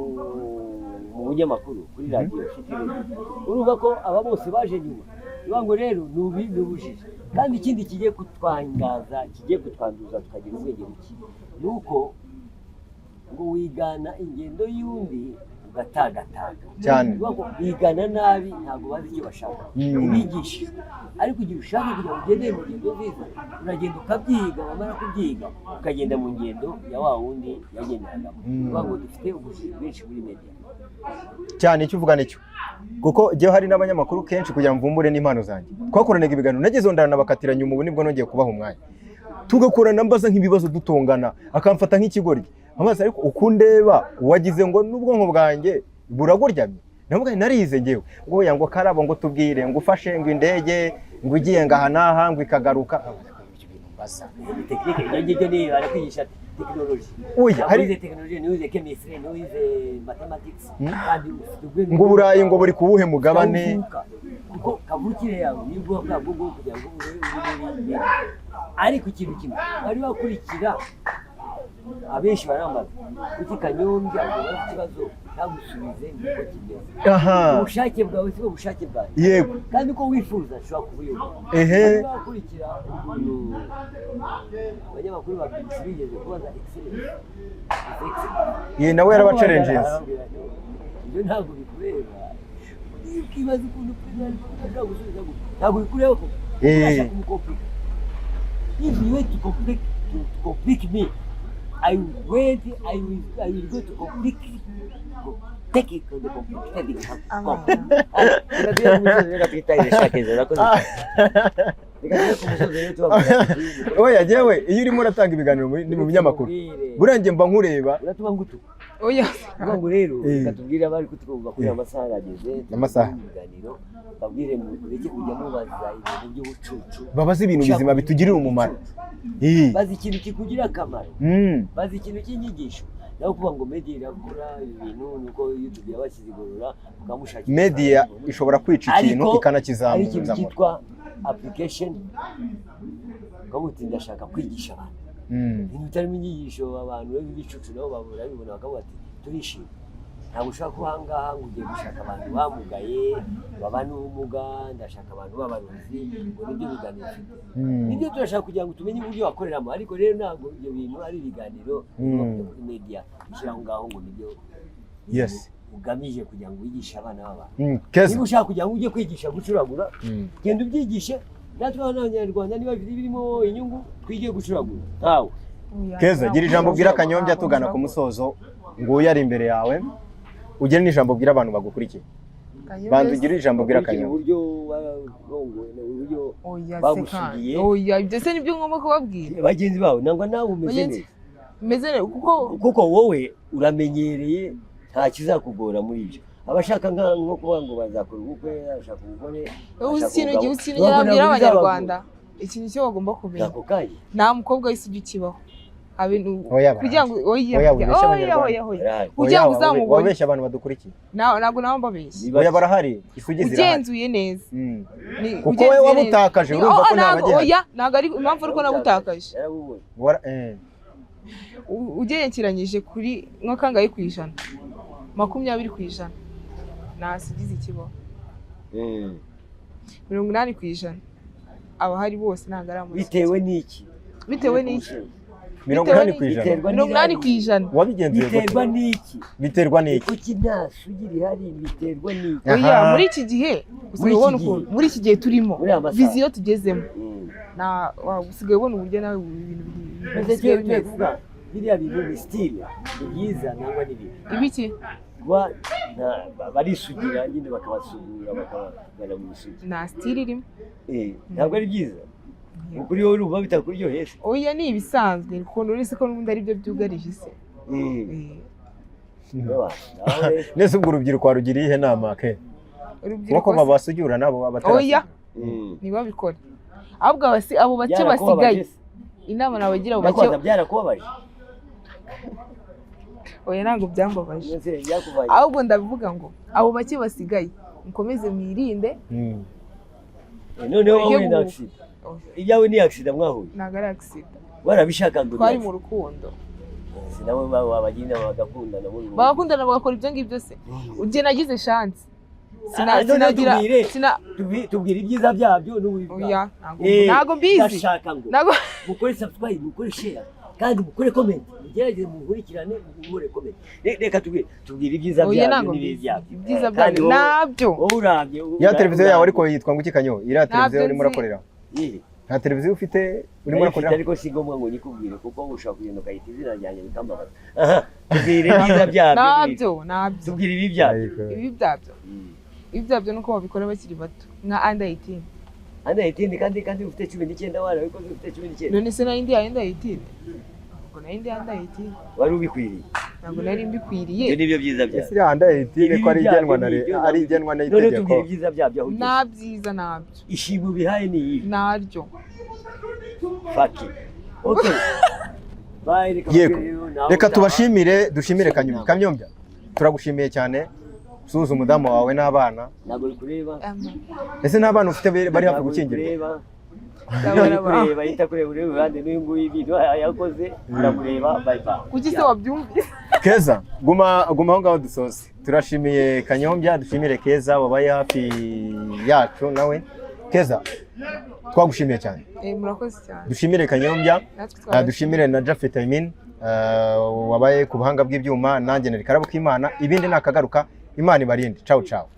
bunyamakuru kuri radiyo City Radio, urumva ko aba bose baje nyuma. Bivuga ngo rero ni ubujiji. Kandi ikindi kigiye kutwangaza, kigiye kutwanduza tukagira ubwenge buke, ni uko ngo wigana ingendo y'undi ugatagataga. Cyane. Bivuga ngo bigana nabi, ntabwo bazi icyo bashaka, ntibigishijwe. Ariko igihe ushaka kugira ngo ugendere mu ngendo nziza, uragenda ukabyiga, wamara kubyiga ukagenda mu ngendo ya wa wundi yagenderagamo. Bivuga ngo dufite ubujiji bwinshi muri media. Cyane, icyo uvuga nicyo, kuko jyewe hari n'abanyamakuru kenshi, kugira ngo mvumbure n'impano zanjye, twakoranaga ibiganiro, nagezeho ndanabakatira nyuma. Ubu nibwo nongeye kubaha umwanya, tugakorana, mbaza nk'ibibazo, dutongana, akamfata nk'ikigoryi. Amazi, ariko uko ndeba wagize ngo n'ubwonko bwanjye buragoryamye. Ndavuga nti narize ngewe. Ngo oya, ngo Karabo, ngo tubwire, ngo ufashe ngo indege ngo igiye ngo aha n'aha ngo ikagaruka. Ibyo bintu mbaza. Ni tekinike, ibyo ngibyo ni barakwigisha tekinoloji. Oya, Ntabwo hari wize tekinoloji, ntiwize chemistry, ntiwize mathematics, kandi ufite ubwenge. Ngo Uburayi ngo buri ku wuhe mugabane? Uvuka, kuko kavukire yawe nibwo bwabwo bwo kugira ngo ube uri muri media. Ariko ikintu kimwe bari bakurikira, abenshi barambaza kuki Kanyombya ngo ubaze ikibazo ntagusubize nkuko kimeze. Ubushake bwawe si bwo bushake bwanjye, kandi uko wifuza nshobora kubuyobora. Bari bakurikira ukuntu abanyamakuru ba BBC bigeze kubaza Excellence. Ye, nawe yarabacerenjeze. Ibyo ntabwo bikureba. Ukibaza ukuntu perezida wa repubulika ashobora gusubiza gutya, ntabwo bikureba ko urashaka kumukomplika. If you wait to complicate me, I wait, I will go to complicate, take it to the complicated. Reka tujye ku musozi, reka twitahire shakeze. Urakoze cyane. Reka tujye ku musozi rero, tubabwira tuti Oya, jyewe iyo urimo uratanga ibiganiro mu binyamakuru, Tubwire. buriya njye mba nkureba. Uratuma ngutuka. Oya. Kuvuga ngo rero Eh. reka tubwire abari kutwumva kuri aya masaha arageze, Amasaha. turi mu biganiro, babwire mureke kujya mubaza ibintu by'ubucucu. Babaze ibintu bizima bitugirira umumaro. Eh. Bazi ikintu kikugirira akamaro, bazi ikintu cy'inyigisho. Naho kuvuga ngo media irakora ibintu, nuko YouTube yabashyize igorora mukamushakira. Media ishobora kwica ikintu, Ariko hari ikintu ikanakizamura. cyitwa application, ukavuga uti ndashaka kwigisha abantu ibintu bitarimo inyigisho. Abantu b'ibicucu nabo barabibona bakavuga ati turishimye. Ntabwo ushobora kuba aha ngaha ngo ugiye gushaka abantu bamugaye, babana n'ubumuga, ndashaka abantu b'abarozi, ngo nibyo biganiro ufite. Nibyo turashaka kugira ngo tumenye uburyo wakoreramo, ariko rero ntabwo ibyo bintu ari ibiganiro ugomba kujya kuri media ushyira aho ngaho ngo nibyo ugamije kugira ngo wigishe abana b'abantu. Keza. Niba ushaka kugira ngo ujye kwigisha gucuragura, genda ubyigishe. Natwe abana b'Abanyarwanda, niba birimo inyungu, twige gucuragura ntawe. Oya, Keza, gira ijambo ubwira ntabwo Kanyombya tugana ku musozo. Nguyu ari imbere yawe, ugire n'ijambo ubwira abantu bagukurikiye. Kanyombya. Banza ugire ijambo ubwira Ukurikije Kanyombya. uburyo warongowe, uburyo Oya se. bagusugiye. Kandi oya, ibyo se nibyo ngomba kubabwira? Bagenzi bawe nangwa nawe umeze Bagenzi- neza. Meze neza kuko Kuko wowe uramenyereye, nta kizakugora muri ibyo. Abashaka nko kuvuga ngo bazakora ubukwe, ashaka umugore, uzi ashaka ikintu umugabo. ikintu Ntabwo nabwira ntabwo Abanyarwanda, ikintu cyo bagomba kumenya, ako kanya nta mukobwa w'isugi ukibaho. Habe Oya, kugira ngo oya. Oya, wibeshya Oya. Abanyarwanda. Oya, oya. Barahari. Kugira ngo Oya, uzamubone. wabeshya abantu badukurikiye. Ntabwo nawe mbabeshya. Niba- Oya, barahari, isugi zirahari. Ugenzuye neza Kuko ugenzuye wowe neza. wabutakaje, urumva Oh, ko nta ntabwo bagihari. Oya, ntabwo ari impamvu ariko nabutakaje. Yarabubonye. Ugerekeranyije kuri nka kangahe ku ijana, 20% ntasugize ikibaho. 80% abahari bose ntabwo ari amasugi. Bitewe n'iki? Bitewe n'iki? Mirongo Bitewe inani ku ijana. Biterwa 80%. Wabigenzuye gute? Biterwa n'iki? Biterwa n'iki? Kuki nta sugi rihari? Biterwa n'iki? Oya, Aha. muri iki gihe usigaye Muri iki ubona gihe. ukuntu muri iki gihe turimo, Muri aya masaha. vision tugezemo, na usigaye ubona uburyo nawe ibintu Mbese bisigaye cyo tugiye bimeze. kuvuga biriya bintu ni style, ni byiza nangwa ni bibi? Ibiki? Kuba barisugira nyine, bakabasugura, bakabagana mu bisugi. Nta style irimo. Ntabwo ari byiza kuri wowe? Urumva bitakuryoheye se? Oya, ni ibisanzwe, ukuntu uretse ko n'ubundi ari byo byugarije isi. Ewa, nawe rero. Nese ubwo urubyiruko warugira iyihe nama ke? Urubyiruko Kuko babasugura nabo abatarasugira. Oya. Ntibabikore, ahubwo abo bake Byarakubabaje basigaye, se? inama nabagira abo bake. Ndakubaza, byarakubabaje? Oya, ntabwo byambabaje. Mbese byakuvanye? Ahubwo ndavuga ngo abo bake basigaye mukomeze mwirinde. Noneho Mureke wowe na accident, ibyawe ni accident mwahuye? Ntabwo ari accident. Warabishaka ngo Twari mu rukundo. Si nabo wabagira inama bagakundana muri ubu? Bagakundana bagakora ibyo ngibyo se? Ujye nagize chance. Ah, noneho Sinagira tubwire. sina Tubwire ibyiza byabyo n'ububi bwabyo. Oya, ntabwo mbizi. Ndashaka ngo Ntabwo mukore subscribe, mukore share, kandi mukore comment, mugerageze mukurikirane, mukore comment. Reka tubwire ibyiza Oya, byabyo ntabwo n'ibibi mbizi. byabyo. Ibyiza Kandi byabyo nabyo. Wowe urambye Ya televiziyo yawe ariko yitwa ngo iki, Kanyo? Iriya televiziyo Ntabyo urimo nzi. urakorera, nta televiziyo ufite urimo urimo urakorera? Ariko si ngombwa ngo nyikubwire, kuko ushobora kugenda ukayita izina ryanjye bikambabaza. Aha, tubwire ibyiza byabyo n'ibibi. Nabyo, nabyo. Tubwire ibibi byabyo. Ariko- Ibibi byabyo, ibibi byabyo nuko babikora bakiri bato, nka under 18. Under 18, kandi ufite 19, warabikoze ufite 19. None se nari ndi under 18? Ntabwo nari ndi under 18. Wari ubikwiriye? Ntabwo nari mbikwiriye. Ibyo nibyo byiza Ese byabyo. iriya under 18 ko ari igenwa na ari igenwa None n'itegeko? tubwire ibyiza byabyo aho ugeze. Nta byiza nabyo. Ishimwe ubihaye ni iyihe? Naryo. Fuck it. Okay. Bye, reka Yego. mbabwire rero, nawe Reka utaha. tubashimire, dushimire Kanyombya. Kanyombya, turagushimiye cyane. Suhuza umudamu wawe n'abana. Ntabwo bikureba. Ese n'abana ufite bari hafi Ntabwo gukingirwa? bikureba. Ndabona Kureba yita kureba, ureba iruhande n'uyu nguyu ibintu yakoze uramureba. Bye bye. Kuki se wabyumvise? Keza, guma guma aho ngaho dusoze. Turashimiye Kanyombya, dushimire Keza wabaye hafi yacu nawe. Keza, twagushimiye cyane. Murakoze cyane. Dushimire Kanyombya. Natwe Dushimire na Japhet Amin wabaye ku buhanga bw'ibyuma, nanjye nari Karabo k'Imana. Ibindi nakagaruka. Imana ibarinde. Ciao ciao.